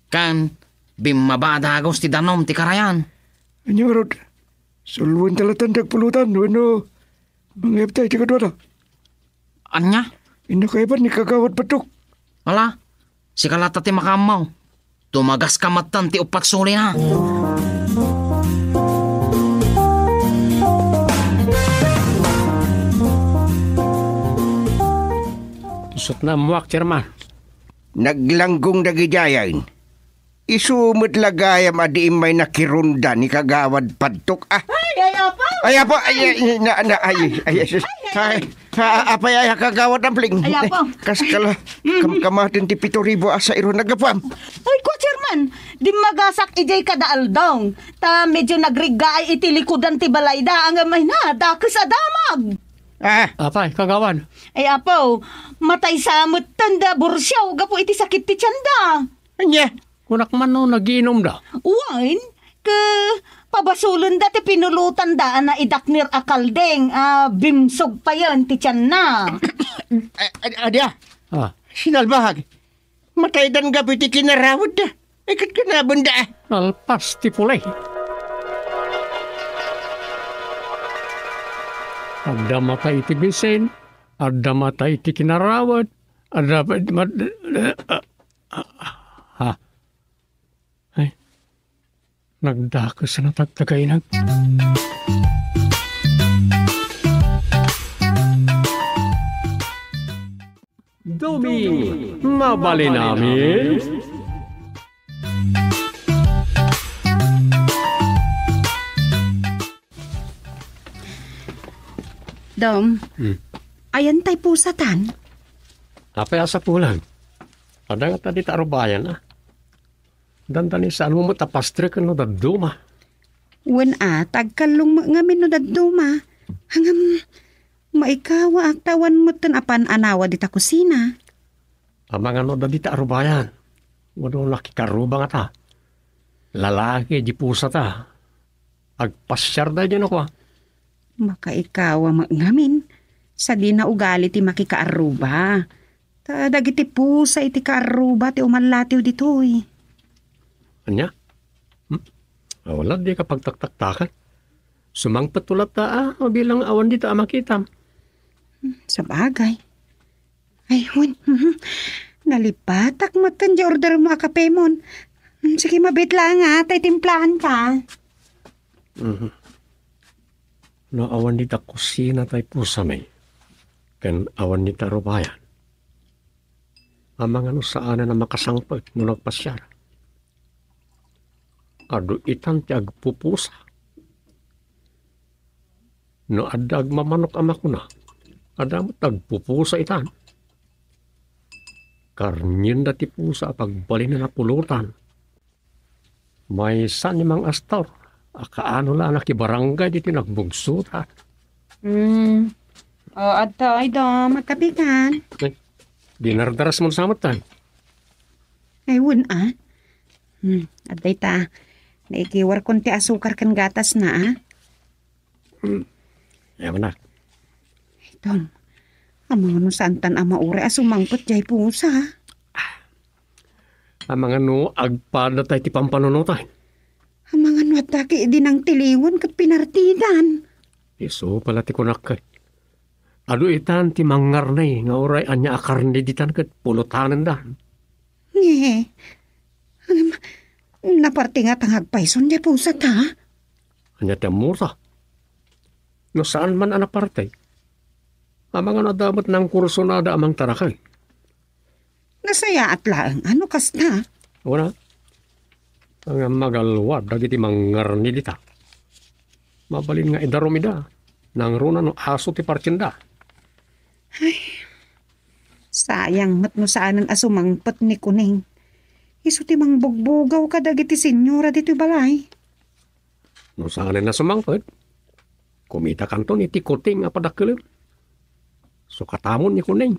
Ken bimmaba a dagus ti danum ti karayan. Ania ngarud? Sulwenta latta ti agpulotan wenno mangayabta iti kaduada? Ania? Innak kaibat ni Kagawad Paddok. Ala, sika latta ti makaammo. Tumagaska metten ti uppat sulina. Isut' naammoak, Chairman. Naglanggong dagidiayen. Isu met la gayam a di immay nakironda ni Kagawad Paddok, a. Ay, ay, Apo! Ay, Apo! Ay, ay, na, na, ay, ay, ay, ay, ay, ay, apay, ay, Kagawad Ampling. Ay, Apo. Kas kala, Mm. kam-, kamaten ti pito ribu a sairo naggapuam. Ay, ko, Chairman, dimmagasak idiay kada aldong. Ta medyo nagrigga ay iti likudan ti balayda, ngem ay na, dakes a damag. Ah. Apay, Kagawad. Ay, Apo, matay sa metten da bursiaw gapu iti sakit ti tienda. Ania? Kunak man no nagiinumda. Wen, ke pabasolenda ti pinulotanda a naidakner a kalding a bimsog payen ti tianna. A-, a-, adia? Ah. Sinalbahag. Mataydan gapu iti kinarawedda. Ay, ket kanabenda, a. Nalpas ti pulay. Adda matay iti bisin, adda matay iti kinarawed, adda, mad-, ah, ah, ah. Ay, nagdakes a natagtagaynan. Dumi, mabalin amin? Dom, Hmm. ayan tay pusatan? Apay a sapulan? Adda ngata dita arubayan, a? Dandani, saanmo met a pastreken no dadduma? Wen a, ta agkallong met ngamin no dadduma. Ngem, maikawaak ta awan metten a pan-anawa dita kusina. Amangan no adda dita arubayan. Wenno nakikaarruba ngata. Lalaki di pusata. Agpasiar daydiay no kua. Makaikawa met ngamin. Sadina ugali ti makikaarruba. Ta dagiti pusa iti kaarruba ti umallatiw ditoy. Ania? Hmm? Awan la, dika pagtaktaktakan. Sumangpet latta, a, bilang awan dita a makitam. Hmm, sabagay. Ay, wen, mhm. Nalipatak metten di ordermo a kapemon. Hmm, sige, mabiit laeng, a, ta itimplaanka. Mhm. No awan dita kusina tay pusami, ken awan dita rubayan, amangan no saanen a makasangpet no nagpasiar. Adu itan ti agpupusa. No adda agmamanok a makuna, adda met agpupusa itan. Karnienda ti pusa a pagbalinen a pulotan. Maysa ni Mang Astor a kaano la a nakibarangay ditoy nagbugsota. Hmm. O, adtoy, Dom. Agkapikan. Eh, dinardarasmon sa met, tay? Ay, wen, a. Hmm, adda ita. Naikiwarkon ti asukar ken gatasna, a. Hmm. Awan, nak. Tom, amangan no saantan a mauray a sumangpet jay pusa. Amangan no agpada tay ti pampanunotan. Amangan no adda ket idi nangtiliwan ket pinartidan. Isu pala ti kunak, ket adu itan ti mangngarni nga uray ania a karne ditan ket pulotanenda. Nge, ngem, naparti ngata nga agpayson jay pusata? Ania ti ammota? No saan man a naparti, amangan no adda met nangkursunada a mangtaraken. Nasayaat laeng a no kasta. Wen a. Ngem magalwad dagiti mangngarni dita. Mabalin nga idarum ida. Nangruna no aso ti partienda. Ay, sayang met no saanen a sumangpet ni Kuning. Isu ti mangbugbugaw kadagiti senyora ditoy balay. No saanen a sumangpet, kumitakanton iti kuting a padakkelem. Sukatamon ni Kuning.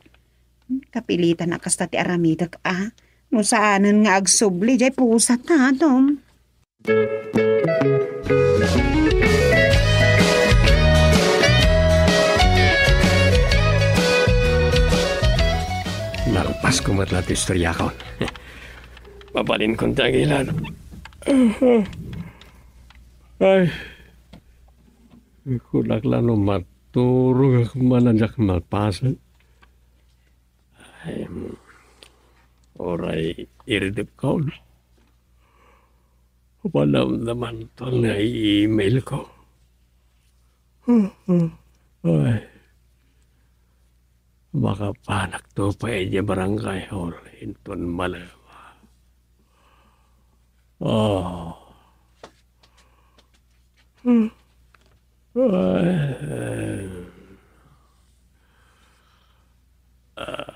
Kapilitan a kasta ti aramidek, a. No saanen nga agsubli jay pusata, Tom. Nalpasko met la ti istoriakon. Mabalinkon ti agilad. Ay, kunak la no maturogak man a diak malpasen. Ay, uray iridepkon. Panamdamanton nga i-email ko. Ay, makapanakto pay idiay barangay hall inton malema. Oh. Ay. Ah.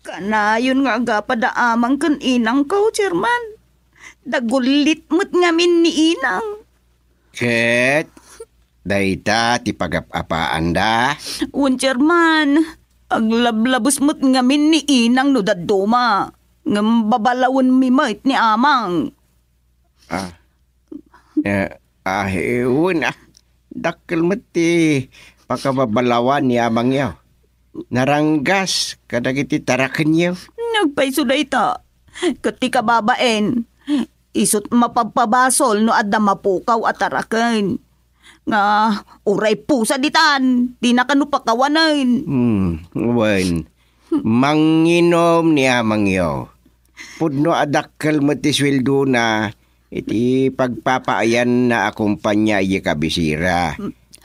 Kanayon nga agapad a amang ken inangko, Chairman. Dagullit met ngamin ni inang. Ket dayta ti pagap-apaanda? Wen, Chairman, aglablabes met ngamin ni inang no dadduma, ngem babalawenmi met ni amang. Ah. Eh, ah, eh, wen, ah. Dakkel met ti pakababalawan ni amangyo. Naranggas kadagiti tarakenyo. Nagpayso dayta. Ket ti kababain, isut' mapabpabasol no adda mapukaw a taraken. Nga, uray pusa ditan, dina kano pakawanen. Hmm, wen. Manginom ni amangyo. Pudno a dakkel met ti sueldona, iti pagpapaayanna a kompania idiay kabisera.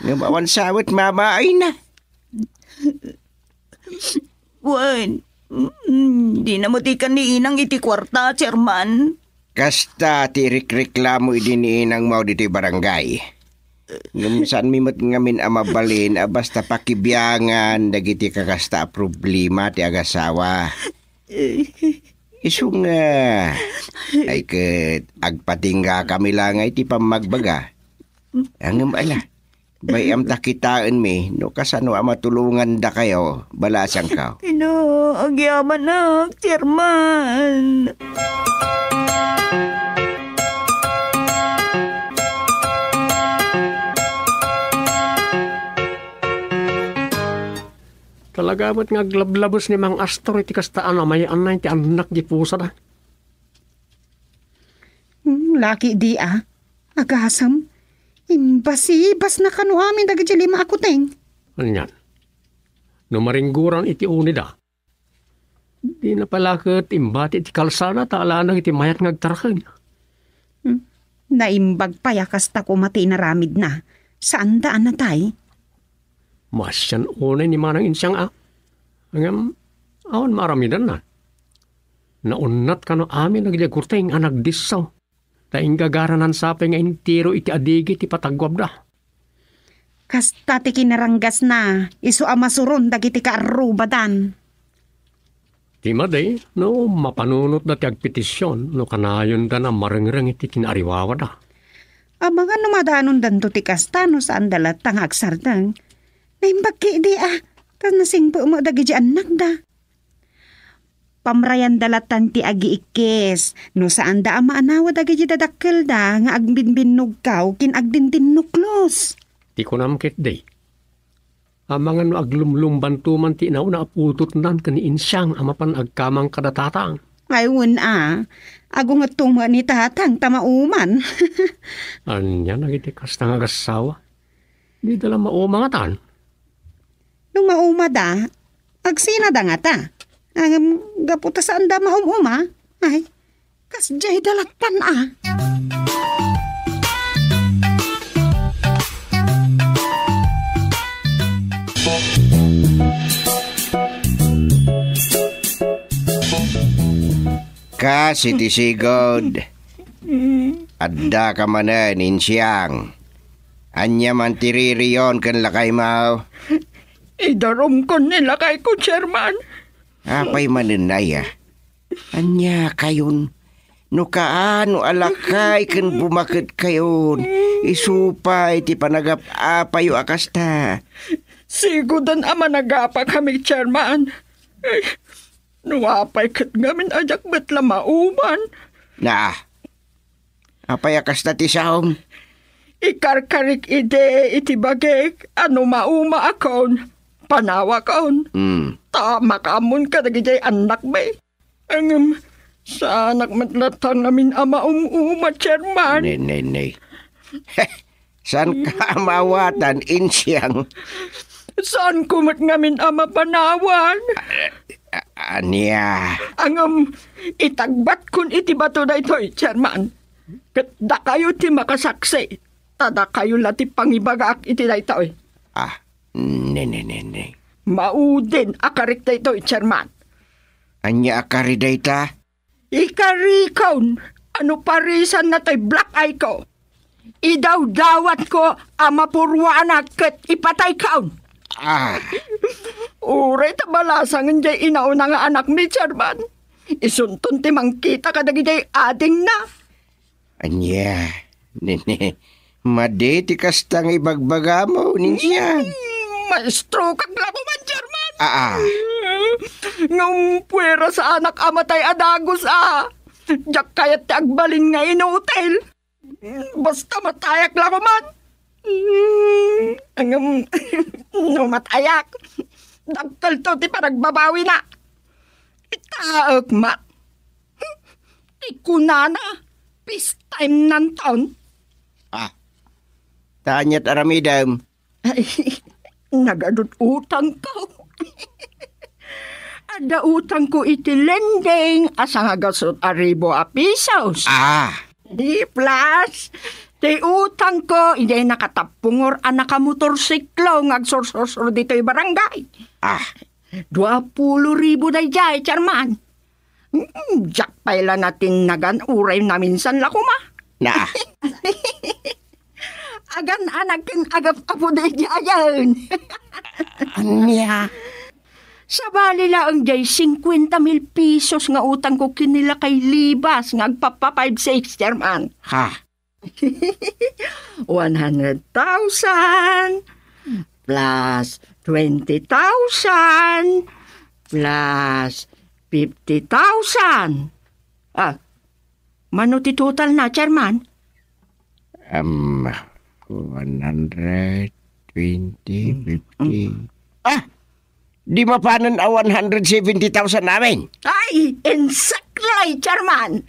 Ngem awan sa met mamaayna. Wen, mm, dina met ikan ni Inang iti kuarta, Chairman. Kasta ti irikreklamo idi ni inangmo ditoy barangay. Ngem saanmi met ngamin a mabalin a basta pakibiangan dagiti kakasta a problema ti agasawa. Isu nga, ay ket agpatingga kami la nga iti pammagbaga. Ngem ala, bay-am ta kitaenmi no kasano a matulongandakayo, balasangko. Ino, agyamanak, Chairman. Talaga met nga aglablabes ni Mang Astor iti kasta a namayaanna iti annak di pusada. Hmm, laki di a. Agasem, imbasibasna kano amin dagiti lima a kuteng. Anian? No maringgoran iti unida, dina pay la ket imbati ti kalsada ta alaenna iti mayat nga agtaraken. Hmm. Naimbag pay a kasta koma ti inaramidna. Saanda a natay. Maasian unay ni Manang Insiang a. Ngem, awan maaramidanna. Naunnat kano amin dagiti agkurteng a nagdisso. Ta inggagaranan sa pay nga entero iti adigi ti pataguabda. Kasta ti kinaranggasna, isu a masuron dagiti kaarrubadan. Ti madi, no mapanunotda ti agpetision, no kanayondan a marengreng iti kinaariwawada. Amangan no madanondanto ti kasta no saanda latta nga agsardeng. Naimbag ketdi a, ta nasingpet met dagiti annakda. Pamrayanda lattan ti agiikkis, no saanda a maanawa dagiti dadakkelda nga agbinbinnugkaw ken agdindinnuklos. Ti kunam ketdi, amangan no aglumlumbanto man ti inauna a putotnan ken ni Insiang a mapan agkamang kada tatang. Ay, wen a, agungetto met ni tatang ta mauman. Ania dagiti kasta nga agassawa? Dida la mauma ngatan? No maumada, agsinada ngata. Ngem gapu ta saanda maum-uma, ay, kasdiay da lattan a. Kas iti sigud, adda ka manen, Insiang. Ania man ti ririyon ken lakaymo? Idarumkon ni lakayko, Chairman. Apay manen aya? Ania kayon? No kaano a lakay ken bumaket kayon, isu pay ti panagap-apayo a kasta. Siguden a managapakami, Chairman. Ay, no apay ket ngamin a diak met la mauman. Na, apay a kasta ti saom? Ikarkarik idi iti bagik a no mauma akon, panawakon. Hmm. Ta makaammon kadagiti annakmi. Ngem, saanak met latta ngamin a maum-uma, Chairman. Ne, ne, ne. Saanka a maawatan, Insiang? Saanko met ngamin a mapanawan. A-, a-, ania? Ngem, itagbatkon iti bato daytoy, Chairman. Ket dakayo ti makasaksi, ta dakayo la ti pangibagaak iti daytoy. Ah, ne, ne, ne, ne. Maudin a karik daytoy, Chairman. Ania a kari dayta? Ikarikon a no parisanna toy black eye ko, idawdawatko a mapuruanak ket ipataykon. Ah. Uray ta balasangen diay inauna nga anakmi, Chairman. Isunton ti mangkita kadagiti adingna. Ania? Nene, madi ti kasta nga ibagbagamo, Ninsiang. Mm, maestro, kaglakoman, Chairman. Aa. Ngem puera saanak a matay a dagus a. Diak kayat ti agbalin nga inutil. Basta matayak lakoman. Mm, ngem, no matayak, dakkelto ti panagbabawina. Itaek met. Ti kunana, peace time nanton. Ah, ta aniat aramidem? Ay, nagadut utangko. Adda utangko iti lending a sangagasut a ribu a pisos. Ah, Di plus, ti utangko, idiay nakatappungor a nakamotorsiklo nga agsursursur ditoy barangay. Ah. Dua pulo ribu daydiay, Chairman. Mm, diak pay la natinnagan uray naminsan la koma. Na. Agan-anag ken agap-apo daydiayen. Ania? Sabali laeng diay cincuenta mil pesos nga utangko ken ni Lakay Libas nga agpappa-five six, Chairman. Ha? One hundred thousand plus twenty thousand plus fifty thousand. Ah, mano ti total na, Chairman? Um, one hundred, twenty, fifty. Ah! Di mapanen a one hundred seventy thousand amin? Ay, insaklay, Chairman!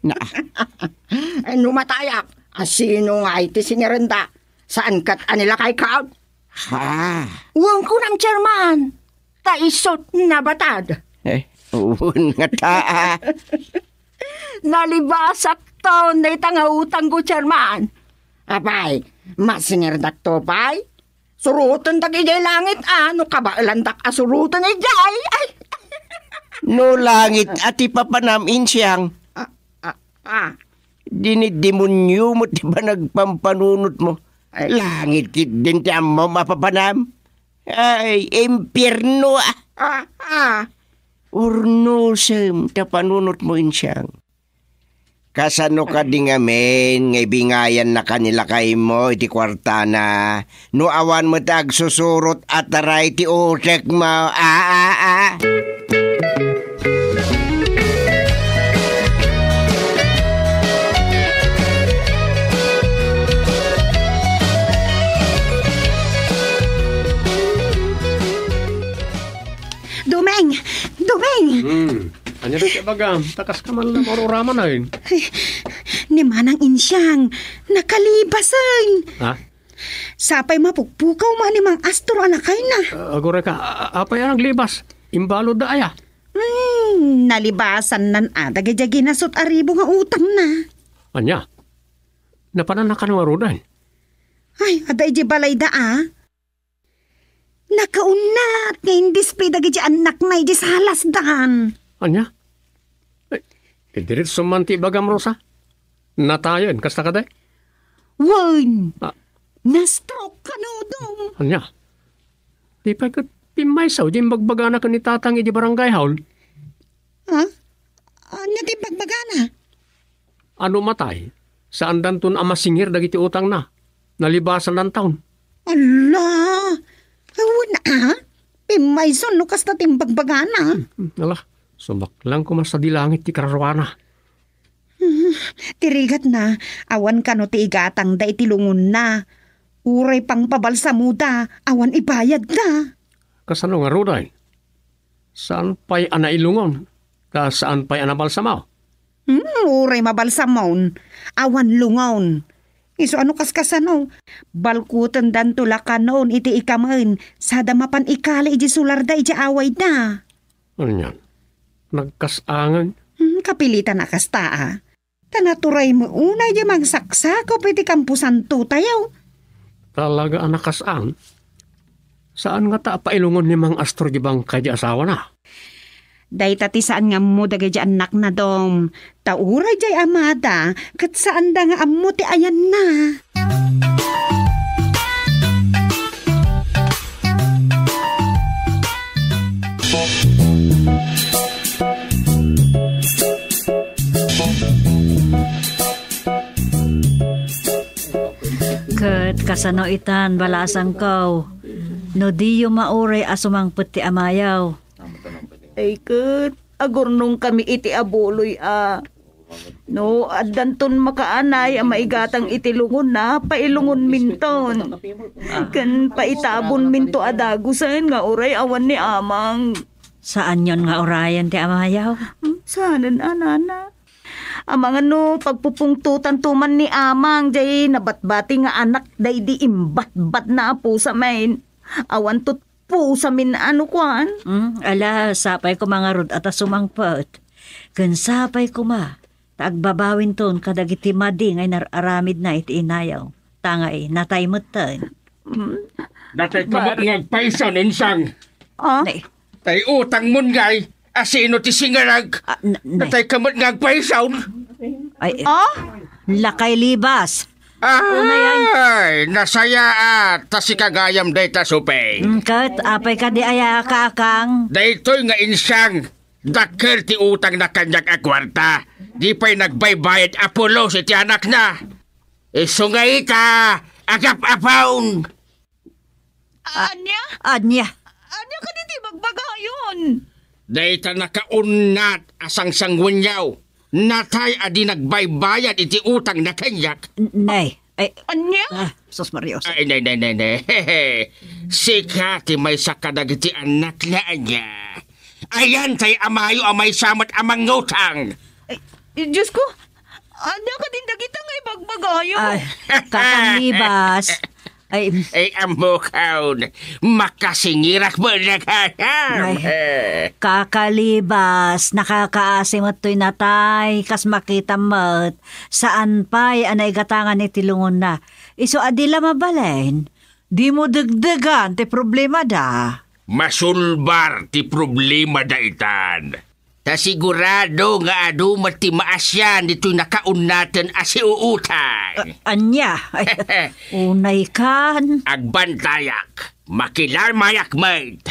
Na. Ay, no matayak, a sino nga iti sinirenda? Saan ket a ni Lakay Cloud? Ha? Wen kunam, Chairman. Ta isut nabatad. Eh, wen nga taa. Nalibasak ton dayta nga utangko, Chairman. Apay, masingirdakto pay? Surotendak idiay langit, a, no kabaelandak a suroten idiay. Ay. No langit a ti papanam, Insiang. Ah, ah, ah. Dinidemonio met ti panagpampanunotmo. Ay. Langit ketdin ti ammom a papanam. Ay, impierno, ah. Ah, ah. Urnosem ta panunotmo, Insiang. Kasano kadi ngamin nga ibingayannaka ni lakaymo iti kuartana no awan met agsusurot a taray ti utekmo? A, a, a. Dumeng! Dumeng! Hmm. Ania dayta ibagam? Ta kaska man la maururaman, ay. Ay, ni Manang Insiang, nakalibasen. Ha? Sapay mapukpukaw man ni Mang Astor a lakayna. Ah, aguray ka, a-, a-, apay a naglibas? Imbaludda aya? Hmm, nalibasannan a dagiti ginasut a ribu nga utangna. Ania? Napanan na kano ngaruden? Ay, adda iti balayda, a. Nakaunnat nga indispay dagiti annakna idi salasdan. Ania? Eh, diretso man ti ibagam, Rosa. Natayen, kasta kadi? Wen! Ah. Na-stroke kano, Dong. Ania? Di pay ket pimmaysa, di imbagbagana ken ni Tatang idi barangay hall. Ha? Ania ti imbagbagana? A no matay, saandanton a masingir dagiti utangna. Nalibasandanton. Ala! Awan a? Pimmayson no kasta ti imbagbagana. Hmm, ala, sumaklang koma sadi langit ti kararuana. Hmm, ti rigatna, awan kano ti igatangda iti lungonna. Uray pangpabalsamoda, awan ibayadda. Kasano ngaruden? Saan pay a nailungon, ta saan pay a nabalsamo? Hmm, uray mabalsamon, awan lungon. Isu a no kaskasano, balkutendanto la kanon iti ikamen, sada mapan ikali iti sularda iti awayda. Anian? Nagkas-angen? Hmm, kapilitan a kasta, a. Ta naturay met unay di mangsaksakup iti kamposantotayo. Talaga a nakas-ang. Saan ngata a pailungon ni Mang Astor di bangkay di asawana? Dayta ti saan nga ammo dagiti annakna, Dom. Ta uray diay amada, ket saanda nga ammo ti ayanna. Ket kasano itan, balasangko, no diyo mauray a sumangpet ti amayo? Ay ket, agurnongkami iti abuloy a. No, addanton makaanay a maigatang iti lungonna, pailungonminton. Ken paitabonminto a dagusen nga uray awan ni Amang. Saanyon nga urayen ti amayo? Hmm, saanen a, nana. Amangan no pagpupungtotanto man ni Amang, jay nabatbati nga anak daydi imbatbatna a pusamin. Awan tut-, pusamin a no kuan. Hmm, ala, sapay koma ngarud a ta sumangpet. Ken sapay koma Ta agbabawinton kadagiti madi nga inar-aramidna iti inayo. Ta ngay, natay metten. Mm. Natay ka met nga agpayso, Insang. Ah? Nay. Tay utangmon ngay, asino ti singerek? Ah, n-, nay. Natay ka met nga agpayso. Ay, ah? Lakay Libas. Unay, ay. Ay, nasayaat, ta sika gayam dayta, Supeng. Mm, ket, apay kadi aya, kakang? Daytoy nga Insang, dakkel ti utangna kaniak a kuarta. Di pay nagbaybayad a pulos iti anakna. Isu nga ita, agap-apon. A-, ania? Ania? Ania kadi ti bagbagayon? Dayta nakaunnat a sangsanguenyo. Natay a di nagbaybayad iti utangna kaniak. N-, nay, ay, ania? Ah, sus, Maria Jose. Ay, nay, nay, nay, nay. Sika ti maysa kadagiti annakna, ania? Ayan tay amayo a maysa met a mangngutang. Ay, Diyos ko, ania kadin dagita nga ibagbagayo? Ay, Kakang Libas. Ay. Ay, ammokon, makasingirak met gayam. Ay, Kaka Libas, nakakaasi met toy natay, kas makitam met, saan pay a naigatangan iti lungonna. Isu a di la mabalin, dimo degdegan ti problemada. Masulbar ti problemada itan. Ta sigurado nga adu met ti maasian ditoy nakaunnaten a siuutang. A-, ania? Ay, unay kan. Agbantayak. Makilamayak met.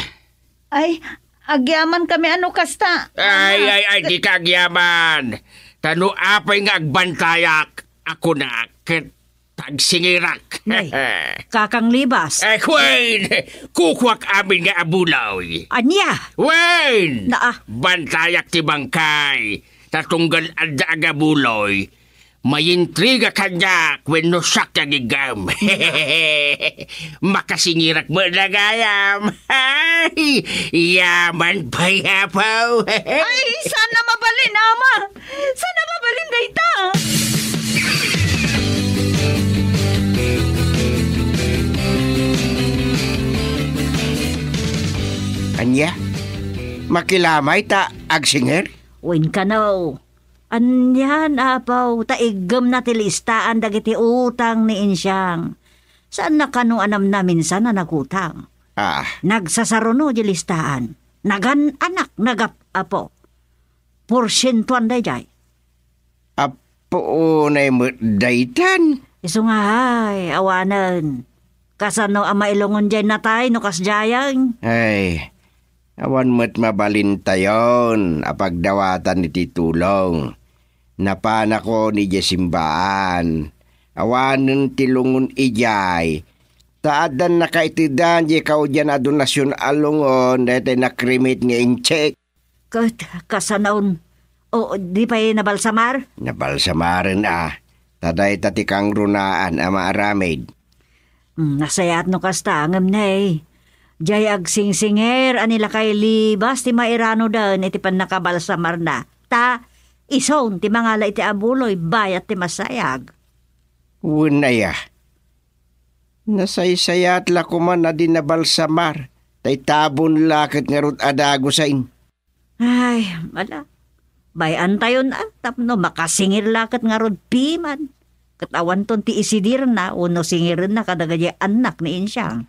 Ay, agyaman kami ano kasta. Ay, ay, ay, di ka agyaman. Ta no apay nga agbantayak, ako na ket tagsingirak. Nay, Kakang Libas. Eh, wen! Kukuak amin nga abuloy. Ania? Wen! Naa. Bantayak ti bangkay. Ta tunggal adda agabuloy, mayintriga kaniak wenno siak ti agiggam. Makasingirak met gayam. Ay, yaman pay, apo. Ay, saan a mabalin, ama? Saan a mabalin dayta? Ania? Makilamay ta agsinger? Wen kano. Anian, apo, ta iggemna ti listaan dagiti utang ni Insiang. Saanna kano a namnaminsan a nagutang? Ah. Nagsasaruno di listaan. Nagan-anak, nagap-apo. Porsientuan daydiay. Apo, unay met daytan? Isu nga, ay, awanen. Kasano a mailungon diay natay no kasdiayen? Ay, awan met mabalintayon a pagdawatan iti tulong. Napanakon idiay simbaan. Awanen ti lungon idiay. Ta addan nakaitedan diay kaudian a donasion a lungon daytoy nakrimit nga incheck. Ket kasano? O, di pay nabalsamar? Nabalsamaren a. Ta dayta ti kangrunaan a maaramid. Hmm, nasayaat no kasta, ngem nay, diay agsingsinger a ni Lakay Libas ti mairanoden iti pannakabalsamarna. Ta, isun ti mangala iti abuloy, bayat ti masayag. Wen aya? Nasaysayaat la koman a di nabalsamar, ta itabon la ket ngarud a dagusen. Ay, ala. Bay-antayon a, tapno makasingir la ket ngarud piman. Ket awanton ti isidirna wenno singirenna kadagiti annak ni Insiang.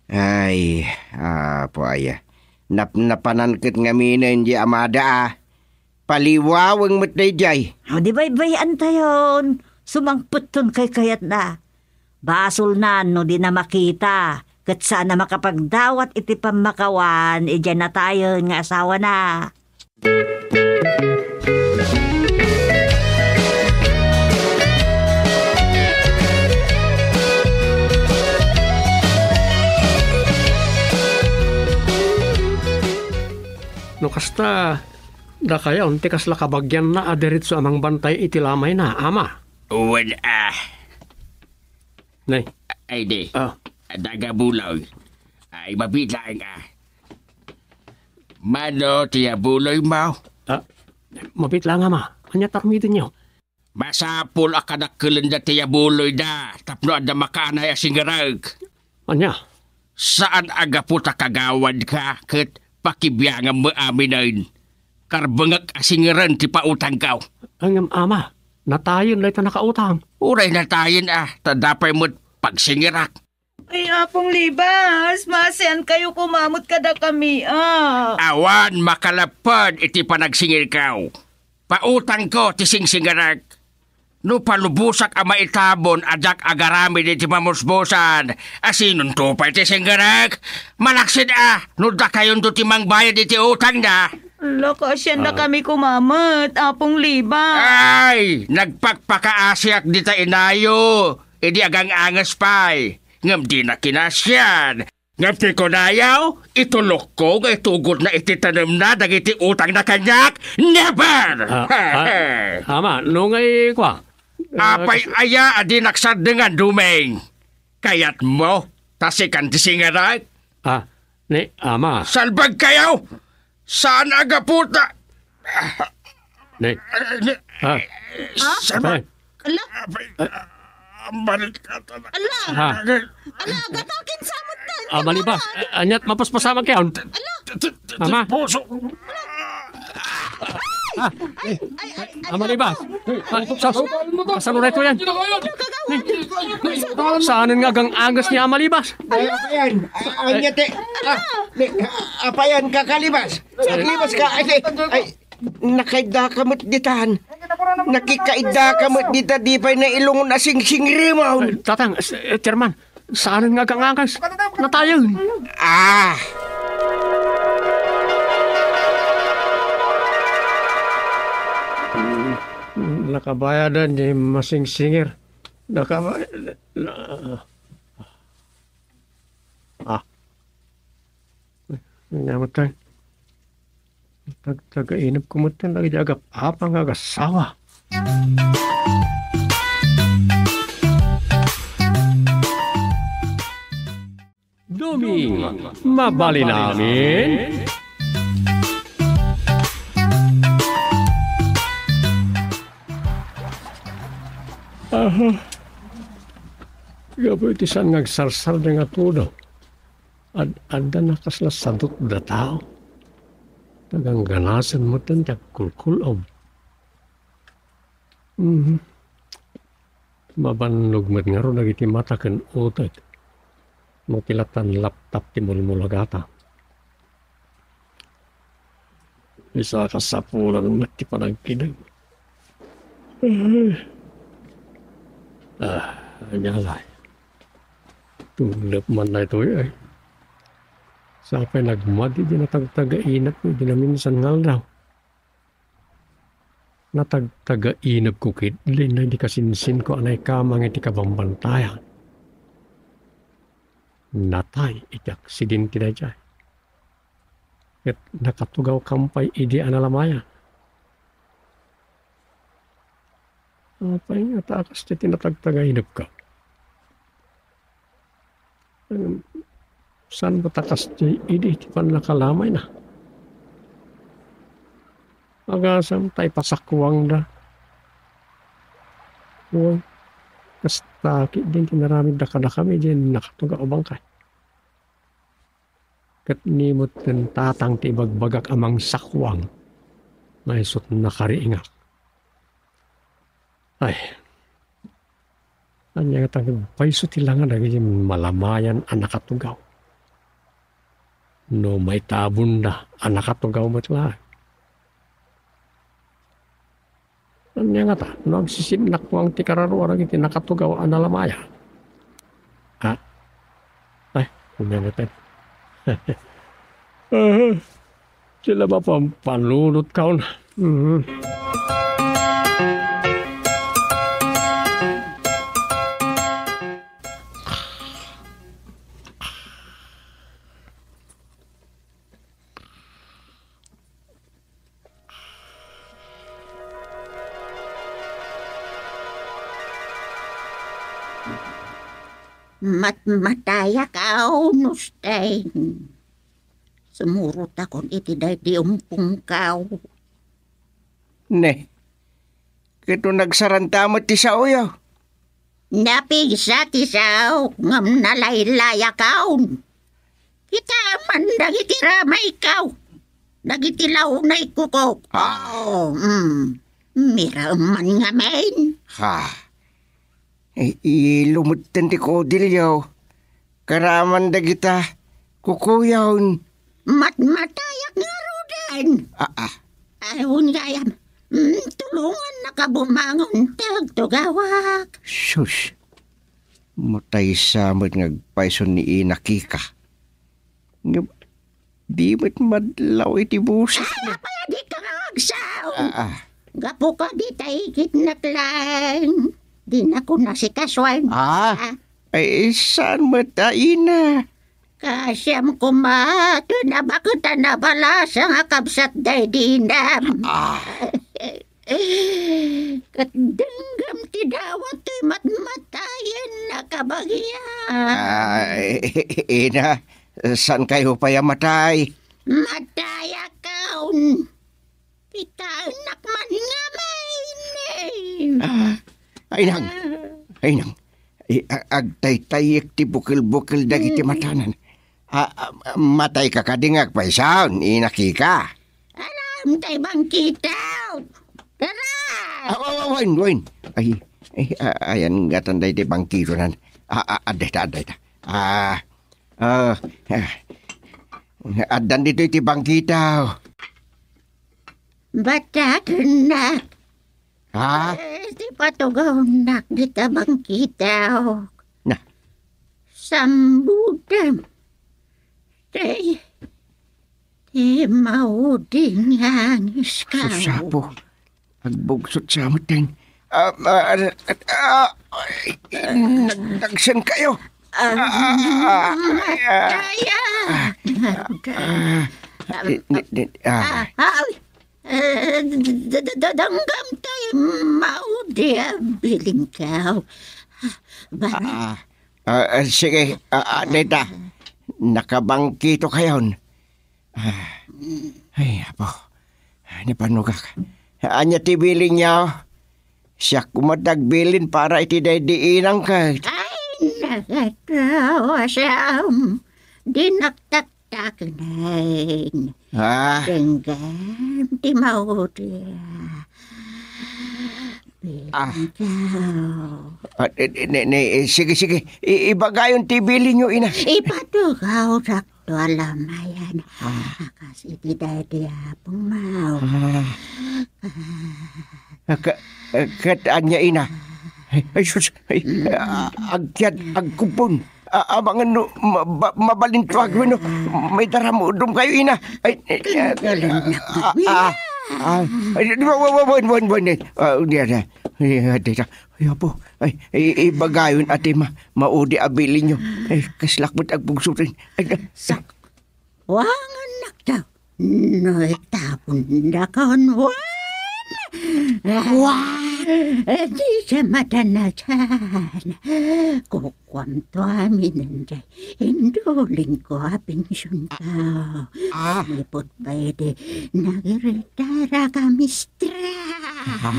Ay, apo aya. Napnapanan ket ngaminen di amada a. Paliwaweng met daydiay. O, di baybay-antayon. Sumangpetton kaykayatna. Basolnan no dina makita, ket saan a makapagdawat iti pammakawan idiay natayen nga asawana. No kasta, dakayon ti kasla kabagianna a diretso a mangbantay iti lamayna, ama. Wen a. Nay. Ay, di. Ah. Adda agabuloy. Ay, mabiit laeng a. Mano ti abuloymo? Ah, mabiit laeng, ama. Ania ti aramidenyo? Masapul a kadakkelenda ti abuloyda tapno adda makaanay a singerek. Ania? Saan a gapu ta kagawadka ket pakibiangam aminen. karbengek a singeren ti pautangko. Ngem, ama, natayen dayta nakautang. Uray natayen a, ta adda pay met pagsingerak. Ay, Apong Libas, maasiankayo koma met kadakami, a. Awan makalapped iti panagsingerko. Pautangko ti singsingerek. No palubosak a maitabon a diak agaramid iti pamusbosan, a sinonto pay ti singgerek? Malaksid a, no dakayonto ti mangbayad iti utangna. Ala, kaasiandakami koma met, Apong Libas. Ay, nagpakpakaasiak dita inayo, idi agang-anges pay. Ngem dina kinaasian. Ngem ti kunayo, itulokko nga itugotna iti tanemna dagiti utangna kaniak? Never! A, a, ama, no ngay kua? Apay aya a dinak sardengan, Dumeng? Kayatmo ta sikan ti singerek? A, ni, ama. Salbagkayo! Saan a gapu ta... Nay. Nay. A. Saan? Ala. Apay, a, balik ka ta na. Ala. A. Ala, agatakin sa met ka. Ama Libas, aniat mapaspasamak kayon? Ala. Ama. Puso. A. Ay, ay, ay, Ama Libas. A, sus. Kasano na ito yan? Saanen nga agang-anges ni Ama Libas? Ay, apayan. A, anya ti, a, ni, apayan ka, Kalibas. Naglibas ka. Ay, ay, ay, nakaidda ka met ditan. Nakikaidda ka met dita, di pay nailungon a singsingremon. Ay, Tatang, s-, eh, Chairman, saan nga agang-anges? Natayen. A. Nakabayadan ti masingsinger. Nakaba-, na-, a. Ania met, tay? Tag-, tagainepko met dagiti agap-apa nga agassawa. Duming, mabalin amin? Aha. Gapu iti saan nga agsarsardeng a tudo. Ad-adda na kasla sadutda tao. Nagangganasen metten ti agkulkul-om. Mhm. Mabannog met ngarud dagiti mata ken utek no ti latan laptap ti mulmulagata. Isu a kasapulan met ti panagkidem. A, ania ngay? Tulep man daytoy, ay. Sapay nagmadi ti natagtagainepko idi naminsan nga aldaw. Natagtagainepko ketdi idi kasinsinko a naikamang iti kabambantayan. Natay iti aksidente daydiay. Ket nakatugawkam pay idi a nalamayan. Apay nga ta a kasdiay ti natagtagainepko? Saan met a kasdiay idi ti pannakalamayna? Agasam ta ipasakuangda. Wen, kasta ketdin ti naramidda kadakami diay nakatugaw a bangkay. Ket ni metten tatang ti ibagbagak a mangsakuang nga isut' nakariingak. Ay, ania ngata nga agpayso ti langa dagiti malamayan a nakatugaw? No maitabonda a nakatugaw met laeng. Ania ngata no agsisinnakuang ti kararua dagiti nakatugaw a nalamaya? A? Ay, ania ngaten? Aha. Sila mapampanunotka una. Mhm. Matmatayakaw, Nusteng. Sumurotakon iti daydi umpongkaw. Ne, ket no nagsaranta met ti saoyo? Napigsa ti saok ngem nalaylayakaw. Kita man dagiti ramaykaw. dagiti lawnay kukok. Ah. Oo, mm. Miraem man ngamin. Ha? I-, ilo metten ti kudilyo. Karaman dagita kukuyon. Matmatayak ngaruden. Ah, ah. Ay, wen gayam. Mm, tulongannaka bumangon, tagtugawak. Sus. Matay sa met nga agpayso ni Ina Kika. Ngem di met madlaw iti boses. Ay, apay a dika nga agsaw? Ah, ah. Gapu ka dita ikitnak laeng. Dinak nasikasuan. Ah? Ah. Ay, saan met a ina? Kasiam koma, ti nabaket a nabalasa nga kabsat daydi inam. Ah. Ket denggem ti dawat toy matmatayen a kabagia. Ah, ina, saan kayo pay a matay? Matayakon. Pitaennak man ngamin. Ah, ay nang, ay nang, i-, a-, agtaytayek ti bukel-bukel dagiti matanan. Ah, ah, matay ka kadi nga agpaysaon, Ina Kika? Alam tay bangkitaw. Tara! Ah, wa-, wa-, wen, wen. Ay, ay, a-, ayan ngatan daydi bangkitonan. Ah, ah, adda ita, adda ita. Ah, ah, ah. Addan ditoy ti bangkitaw. Batakennak. Ha? Eh, ti patugawnak dita bangkitaw. Na. Sambudem. Ti, ti maudi nga angeskaw. Sus, Apo. Agbugsot sa amutin. Ah, ah, ah, ah, ay, nagdagsen kayo. Ah, ah, ah, ah, ah. Kaya. Ah, ah, di, di, di, ah. Ah, ah, eh, da-, da-, da-, danggam tayo maudi a bilinkaw. Ba? Ah, ah, ah, sige, ah, ah, dita. Nakabangkito kayon. Ah, ay, Apo. Ni panugak. Ania ti bilinyo? Siak koma ti agbilin para iti daydi inang ket. Ay, nakatawa siam. Di naktaktaken. Ah. Denggem ti maudi. Ah. Ikaw. Ah, eh, eh, ne, ne, eh, sige, sige. I-, ibagayon ti bilinyo, ina. Ipatugawdak to a lamayan. Ah. A kas iti daydi a pumaw. Ah. Ah, ka-, eh, ket ania, ina? Ay, ay, sus, ay, ah, agkiad, agkubbon. Ah, amangan no, ma-, ba-, mabalinto agweno. May daramudom kayo, ina. Ay, ay, ah, ah, ah, ah, ay, wa-, wa-, wa-, wen, wen, wen, eh. Ah, di, di. Ay, ah, di, di. Ay, apo. Ay, i-, ibagayon, ate, ma-, maudi a bilinyo. Ay, kaslak met agbugsutin. Ay, ah. Sak-, Wangannak daw. No, itapon dakon, wan! Wan! Di sa madanasan. Kukuam to amin, Inday. Indulin ko a pension ko. Ah. Ipot pay di nagiritara ka, mistra. Ah.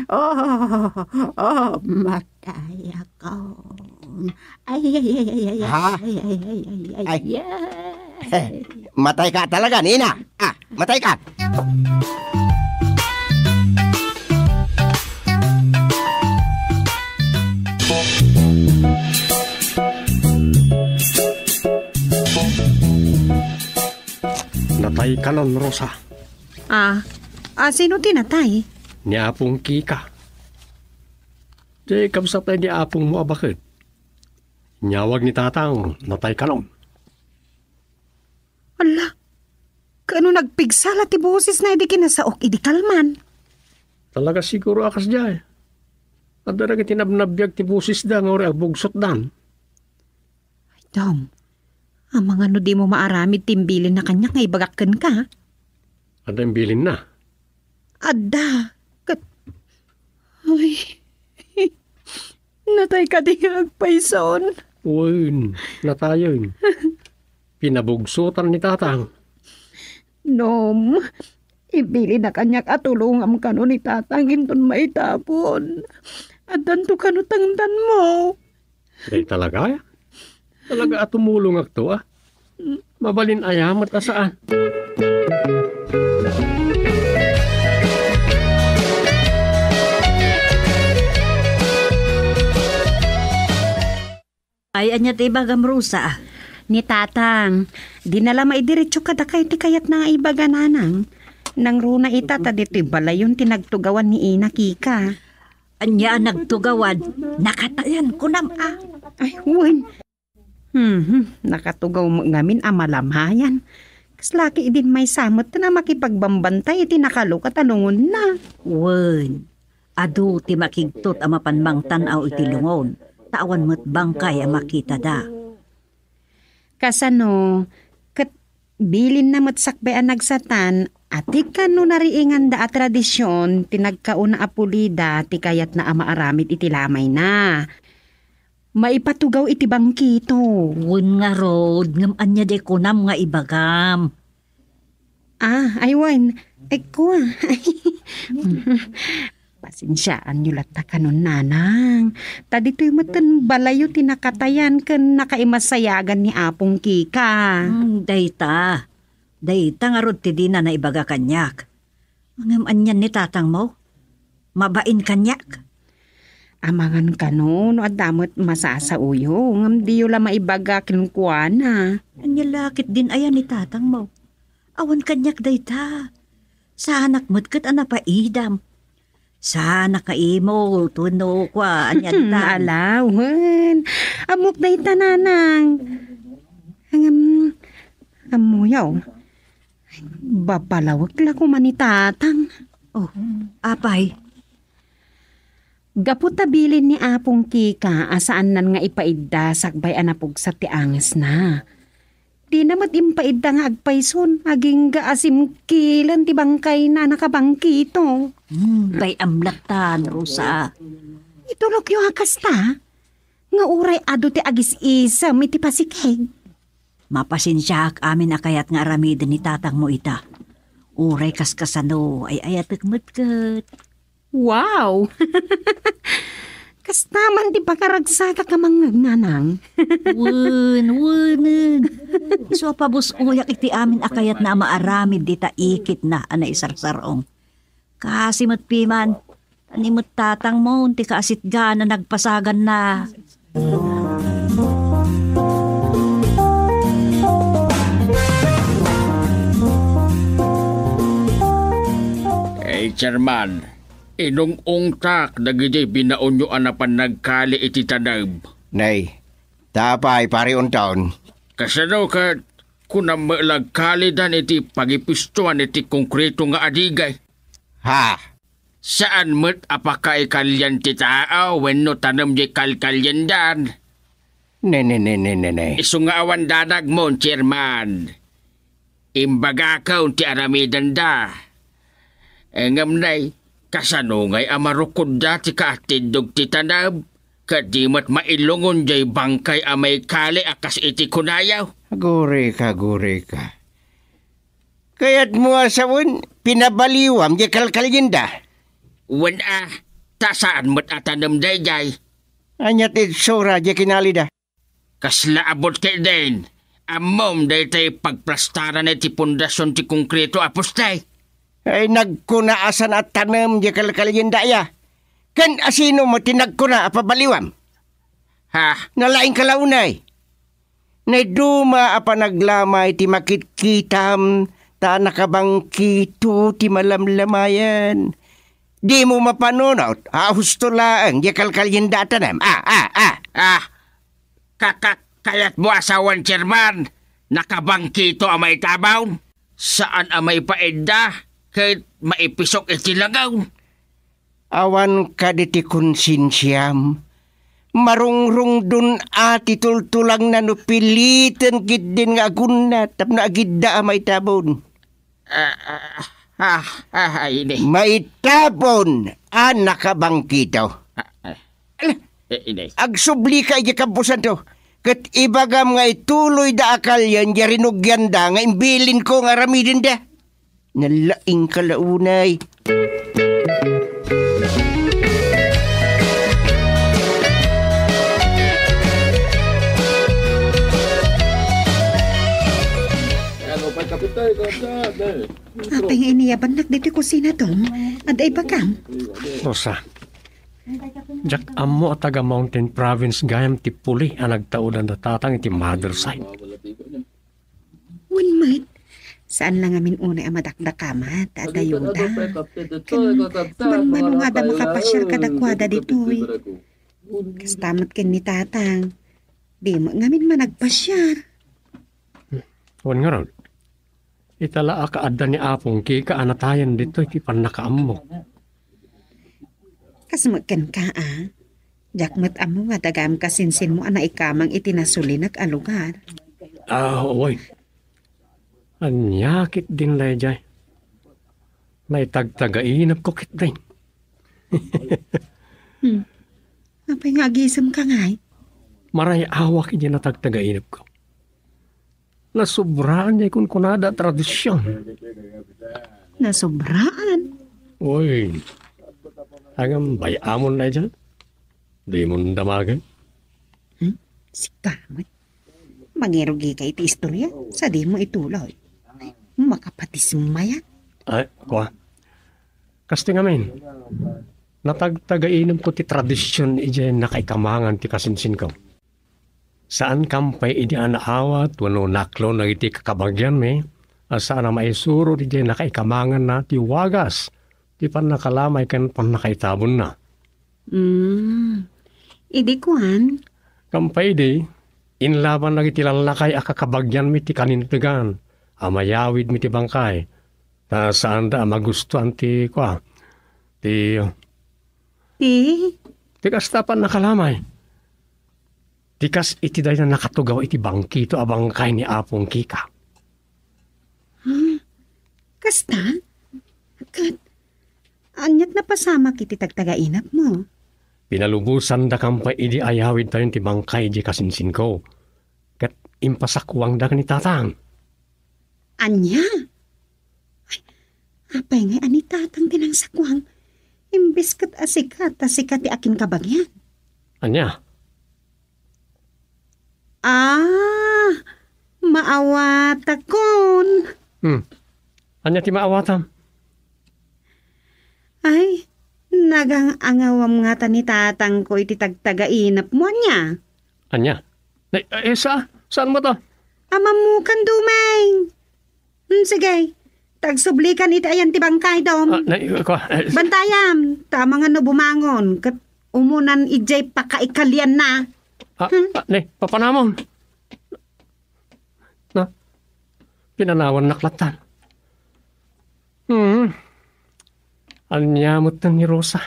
Oh, oh, mat-, Tayakon. Ay, ay, ay, ay, ay, ay, Ha? ay, ay, ay, ay, ay, Ay. ay. Matay ka talaga, Nina. Ah, matay ka. Natay kanon, Rosa. Ah, ah, sino ti natay? Ni Apong Kika. Ti kabsat ni apongmo a baket. Inyawag ni tatang, natay kanon. Ala, kaano nagpigsala ti bosesna idi kinasaok idi kalman? Talaga siguro a kasdiay. Adda dagiti nabnabbiag ti bosesda nga uray agbugsotdan. Ay, Dong, amangan no dimo maaramid ti imbilinna kaniak nga ibagak kenka? Adda imbilinna? Adda. Ket, ay, natay kadi nga agpayson? Wen, natayen. Pinabugsotan ni tatang. Nom, ibilina kaniak a tulongam kano ni tatang inton maitapon. Addanto kano tangdanmo. Dayta talaga, ya? Talaga a tumulongakto, a? Mabalin aya met a saan? Ay, ania ti ibagam, Rosa? Ni Tatang, dina la maidiretso kadakayo ti kayatna nga ibaga, Nanang. Nangruna ita ta ditoy balayon ti nagtugawan ni Ina Kika. Ania a nagtugawan? Nakatayan, kunam a. Ay, wen. Hmm, nakatugaw met ngamin a malamayan. Kasla ki idin maysa met a makipagbambantay iti nakalukat a lungonna. Wen, adu ti makigtot a mapan mangtan-aw iti lungon, ta awan met bangkay a makitada. Kasano, ket bilinna met sakbay a nagsatan, a ti kano nariinganda a tradision ti nagkauna a pulida ti kayatna a maaramid iti lamayna. Maipatugaw iti bangkito. Wen ngarud, ngem ania di kunam nga ibagam? Ah, ay wen. Ay, kua. Pasensiaanyo latta kanon, Nanang. Ta ditoy metten balayo ti nakatayan ken nakaimasayagan ni Apong Kika. Hmm, dayta. Dayta ngarud ti dina naibaga kaniak. Ngem anian ni tatangmo? Mabain kaniak? Amangan kano no adda met masasaoyo, ngem diyo la maibaga kenkuana. Ania la ket din aya ni tatangmo? Awan kaniak dayta. Saanak met ket a napaidam. Saanak nga imo, wenno kua, anian ta? Ala, wen. Ammok dayta, Nanang. Ngem, ammoyo. Babalawek la koma ni Tatang. Oh, apay? Gapu ta bilin ni Apong Kika a saannan nga ipaidda sakbay a napugsat ti angesna. Dina met impaidda nga agpayson, agingga a simkilen ti bangkayna a nakabangkito. Hmm, bay-am lattan, Rosa. Itulokyo a kasta, nga uray adu ti agis-isem iti pasikeg. Mapasensiaak amin a kayat nga aramiden ni tatangmo ita. Uray kaskasano, ay-ayatek met ket. Wow! Kasta man ti pakaragsatak a mangngeg, Nanang. Wen, wenen. Isu a pabus-oyak iti amin a kayatna a maaramid dita ikitna a naisarsar-ong. Kaasi met piman, ta ni met tatangmo ti kaasitgan a nagpasaganna. Ay, Chairman, inung-ungtak dagiti binaonyo a napan nagkali iti tanem. Nay, ta apay, Pari Onton? Kasano ket kunam met la agkalidan iti pagipustuan iti konkreto nga adigay? Ha? Saan met a pakaikalian ti tao wenno tanem diay kalkaliendan. Ne, ne, ne, ne, ne, ne. Isu nga awan danagmon, Chairman. Imbagakon ti aramidenda. Ngem nay, kasano ngay a marukodda ti kaatiddog ti tanem, ket di met mailungon diay bangkay a maikali a kas iti kunayo? Agurika, agurika. Kayatmo a sawen, pinabaliwam diay kalkalienda? Wen a, ta saan met a tanem daydiay. Ania ti itsura diay kinalida? Kasla a butketdin, ammom daytay pagplastaran iti pundasion ti konkreto a poste. Ay, nagkuna a saan a tanem diay kalkalienda aya? Ken asino met ti nagkuna a pabaliwam? Ha? Nalaingka la unay. Naiduma a panaglamay ti makitkitam ta nakabangkito ti malamlamayan. Dimo mapanunot a husto laeng diay kalkalienda a tanem. Ah, ah, ah. Ah, ka-, ka-, kayatmo a sawen, Chairman, nakabangkito a maitabon? Saan a maipaidda ket maipisok iti langaw. Awan kadi ti konsensiam? Marungrungdon a ti tultulangna no piliten ketdin nga agunna tapno agidda a maitabon. Ah, ah, ah, ah, ah, ini. Maitabon a nakabangkito. Ah, ah. Ala, eh, ini. Agsublika iti kabusanto, ket ibagam nga ituloyda a kalian diay rinugianda nga imbilinko nga aramidenda. Nalaingka la unay. Ano pa'y kapitay, kapitay, eh. Apay nga iniyabannak ditoy kusina, Tom? Adda ibagam? Rosa, Diak ammo a taga Mountain Province gayam ti puli a nagtaudan da tatang iti mother side. Wen met, saan la ngamin unay a madakdakama ta adda ayuda. Ken mano nga adda makapasiar kadakuada ditoy. Kasta met ken ni tatang. Di met ngamin managpasiar. Wen ngarud, ita la a kaadda ni Apong Kika a natayen ditoy ti pannakaammo. Kas met kenka, a? Diak met ammo nga dagam kasinsinmo a naikamang iti nasulinak a lugar. Ah, wen. Ania ketdin daydiay? Naitagtagainepko ketdin. Hmm. Apay nga agisemka ngay? Maray-awak iti natagtagainepko. Nasobraan diay kunkunada a tradision. Nasobraan? Oy. Ngem bay-amon daydiay. Dimon damagen. Hmm? Sika met. Mangirugi ka iti istorya, sadimo ituloy. Makapatismo yan. Ay, kua. Kastoy ngamin, natagtagainemko ti tradision idiay nakaikamangan ti kasinsinko. Saankam pay idi a naawat wenno naklon dagiti kakabagianmi a saan a maisuro idiay nakaikamanganna ti wagas ti pannakalamay ken pannakaitabonna. Mm. Idi kuan? Kam pay idi, inlaban dagiti lallakay a kakabagianmi ti kanintegan a mayawidmi ti bangkay, ta saanda a magustuan ti kua, ti Ti? Ti kasta a pannakalamay. Ti kas iti dayta nakatugaw iti bangkito a bangkay ni Apong Kika. Hmm? Kasta? Ket, aniat napasamak iti tagtagainepmo? Pinalubosandakam pay idi ayawidtayon ti bangkay idiay kasinsinko. Ket impasakuangda ken ni tatang. Ania? Ay, apay ngay a ni tatang ti nangsakuang? Imbes ket a sika, ta sika ti akinkabagian. Ania? Ah, maawatakon. Hmm. Ania ti maawatam? Ay, nagang-angawam ngata ni tatangko iti tagtagainepmo, ania? Ania? Ay, ay, sa-, saan mo to? Amammukan, Dumeng. Hmm, sige. Tagsublikan iti ayan ti bangkay, Dom. Ah, nay, ko, eh, s- Bantayam, ta amangan no bumangon, ket umunan idiay pakaikalianna. Ah, Hmm? ah, nay, papanamon. Na, pinanawannak lattan. Hmm. Ania met ni Rosa?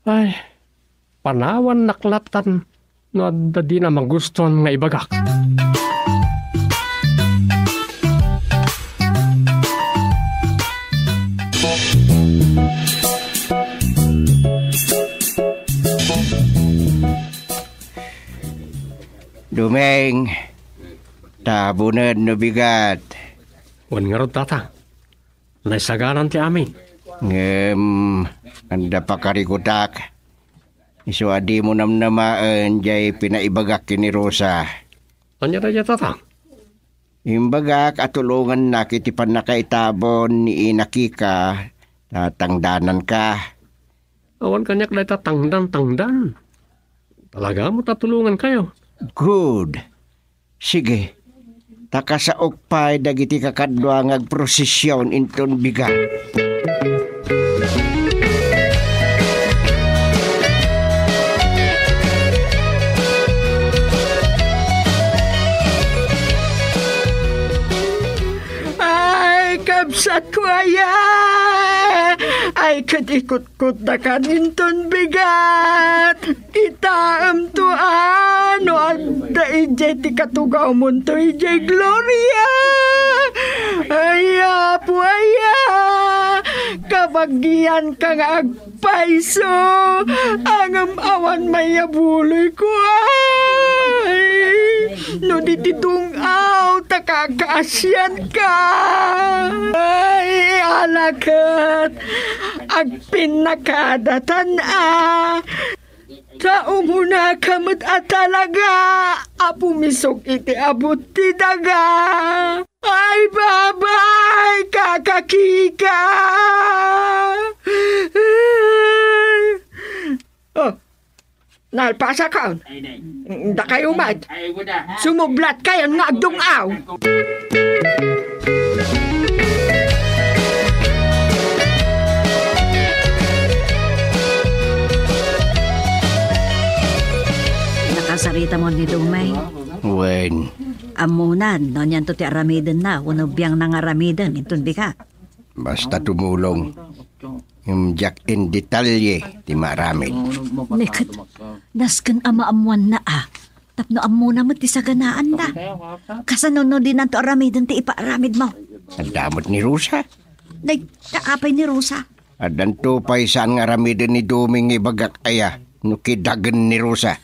Ay, panawannak lattan no adda dina magustuan nga ibagak. Dumeng, tabunen no bigat. Wen ngarud, tata. Naisaganan ti amin. Ngem, anda pakarikutak. Isu a dimo namnamaen jay pinaibagak ken ni Rosa. Ania dayta, tata? Imbagak a tulongannak iti pannakaitabon ni Ina Kika, ta tangdananka. Awan kaniak dayta tangdan-tangdan. Talaga met a tulongankayo. Good. Sige, ta kasaok pay dagiti kakadua nga agprosesion inton bigat. Ay, kabsatko aya! Ay, ket ikutkuttakan inton bigat! Kitaemto a no adda idiay ti katugawmonto idiay gloria. Ay, Apo aya, kabagianka nga agpayso, ngem awan mayabuloyko. Ay, no di ti dung-aw ta kakaasianka. Ay, ala ket agpinnakadatan a. Ta umunaka met a talaga a pumisok iti abut ti daga. Ay, babay, kakakika! Talpasakon. Dakayo met. Sumublatkayon nga agdung-aw. Nakasaritam ni Dumeng. Wen. Ammonan, no anianto ti aramidenna, wenno biangna nga aramiden, inton bigat. Basta tumulong. Ngem diak in detalye ti maaramid. Neket, nasken a maammoanna a. Tapno ammona met ti saganaanda. Kasano no dinanto aramiden ti ipaaramidmo? Adda met ni Rosa. Nay, kaapay ni Rosa? Addanto pay saan nga aramiden ni Dumeng nga ibagak aya no kidagen ni Rosa.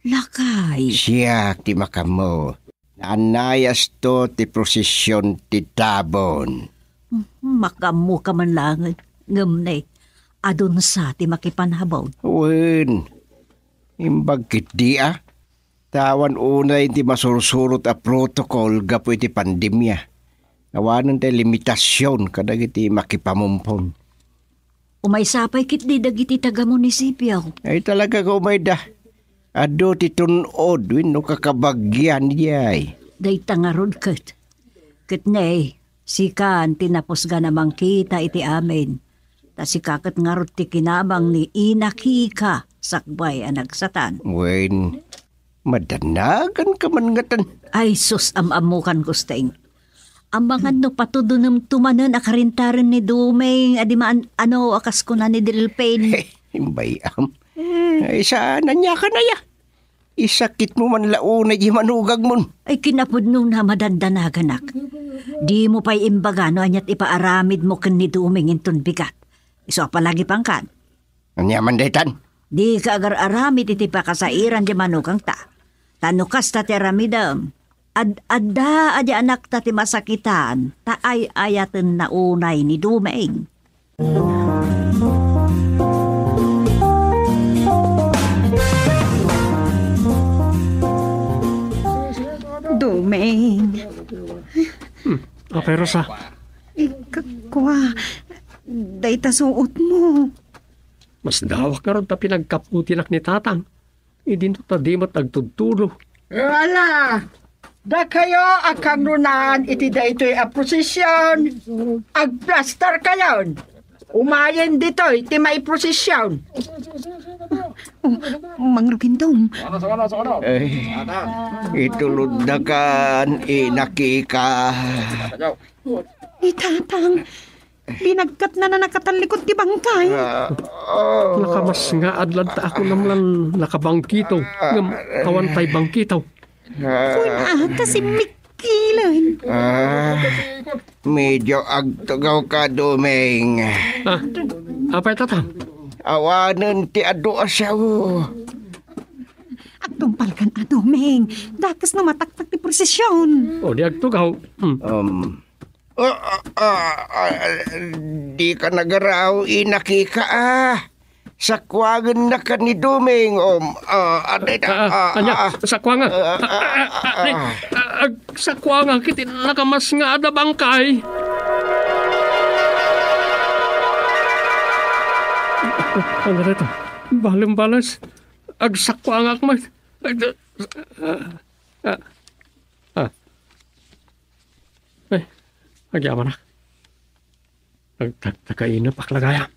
Lakay. Siak ti makammo. Naannayasto ti prosesion ti tabon. Hmm, makammo ka man langen. Ngem ne, adunsa ti makipanhabon. Wen, imbag ketdi a. Ta awan unay ti masursurot a protocol gapu iti pandemia. Awanen ti limitasion kadagiti makipamumpon. Umaysa pay ketdi dagiti taga-munisipio. Ay, talaga nga umayda. Adu ti tun-od wenno kakabagian idiay. Dayta ngarud ket. Ket ne, sikan ti napusgan a mangkita iti amin. Ta sika ket ngarud ti kinabang ni Ina Kika sakbay a nagsatan. Wen, madanaganka man ngaten. Ay sus, am-ammokan, Gusteng. Amangan no patudonemto manen a karintaren ni Dumeng a di maan-ano a kas kuna ni Delfin. Imbay-am. Ay, saan aniakan aya? Isakitmo man la unay di manugagmon. Ay, kinapudnona, madandanaganak. Dimo pay imbaga no aniat ipaaramidmo ken ni Dumeng inton bigat. Isu a palagipangkan. Ania man daytan? Dika agar-aramid iti pakasairan di manugangta. Ta no kasta ti aramidem, ad-adda a di anakta ti masakitan, ta ay-ayatenna unay ni Dumeng. Dumeng. Hmm, Apay Rosa? Ikakua, dayta suotmo. Masdawak ngarud ta pinagkaputinak ni Tatang. Idinto ta di met agtudtulo. Ala, dakayo a kangrunaan iti daytoy a prosesion, agplastarkayon. Umayen ditoy ti maiprosesion. Oh, Mangrugindong. Ay, ituloddakan, Ina Kika. Itatang, binagkatna na nakatallikod ti bangkay. Ah, oh. Nakamasngaad latta a kunam lan nakabangkito, ngem awan pay bangkito. Ah. Kuna, ta simmikkilen. Ah, medyo agtugaw ka, Dumeng. Ah, apay, Tatang? Awanen ti adu a sao. Agtungpalkan a, Dumeng. Dakes no mataktak ti prosesion. O, di agtugaw. Hmm. Um, Ah, ah, ah, ah, di ka nagaraw, Ina Kika, ah. Sakuangennakan ni Dumeng, um, ah, ah, ah, ah, ania, ah, sakuanga. Ah, ah, ah, ah, ah, ah, ah, agsakuanga ket nakamasngaad a bangkay. Ano dito? Balem-bales. Agsakuangak met. Ah, ah, ah. Ay, agyamanak. Nagtagtagainep a gayam.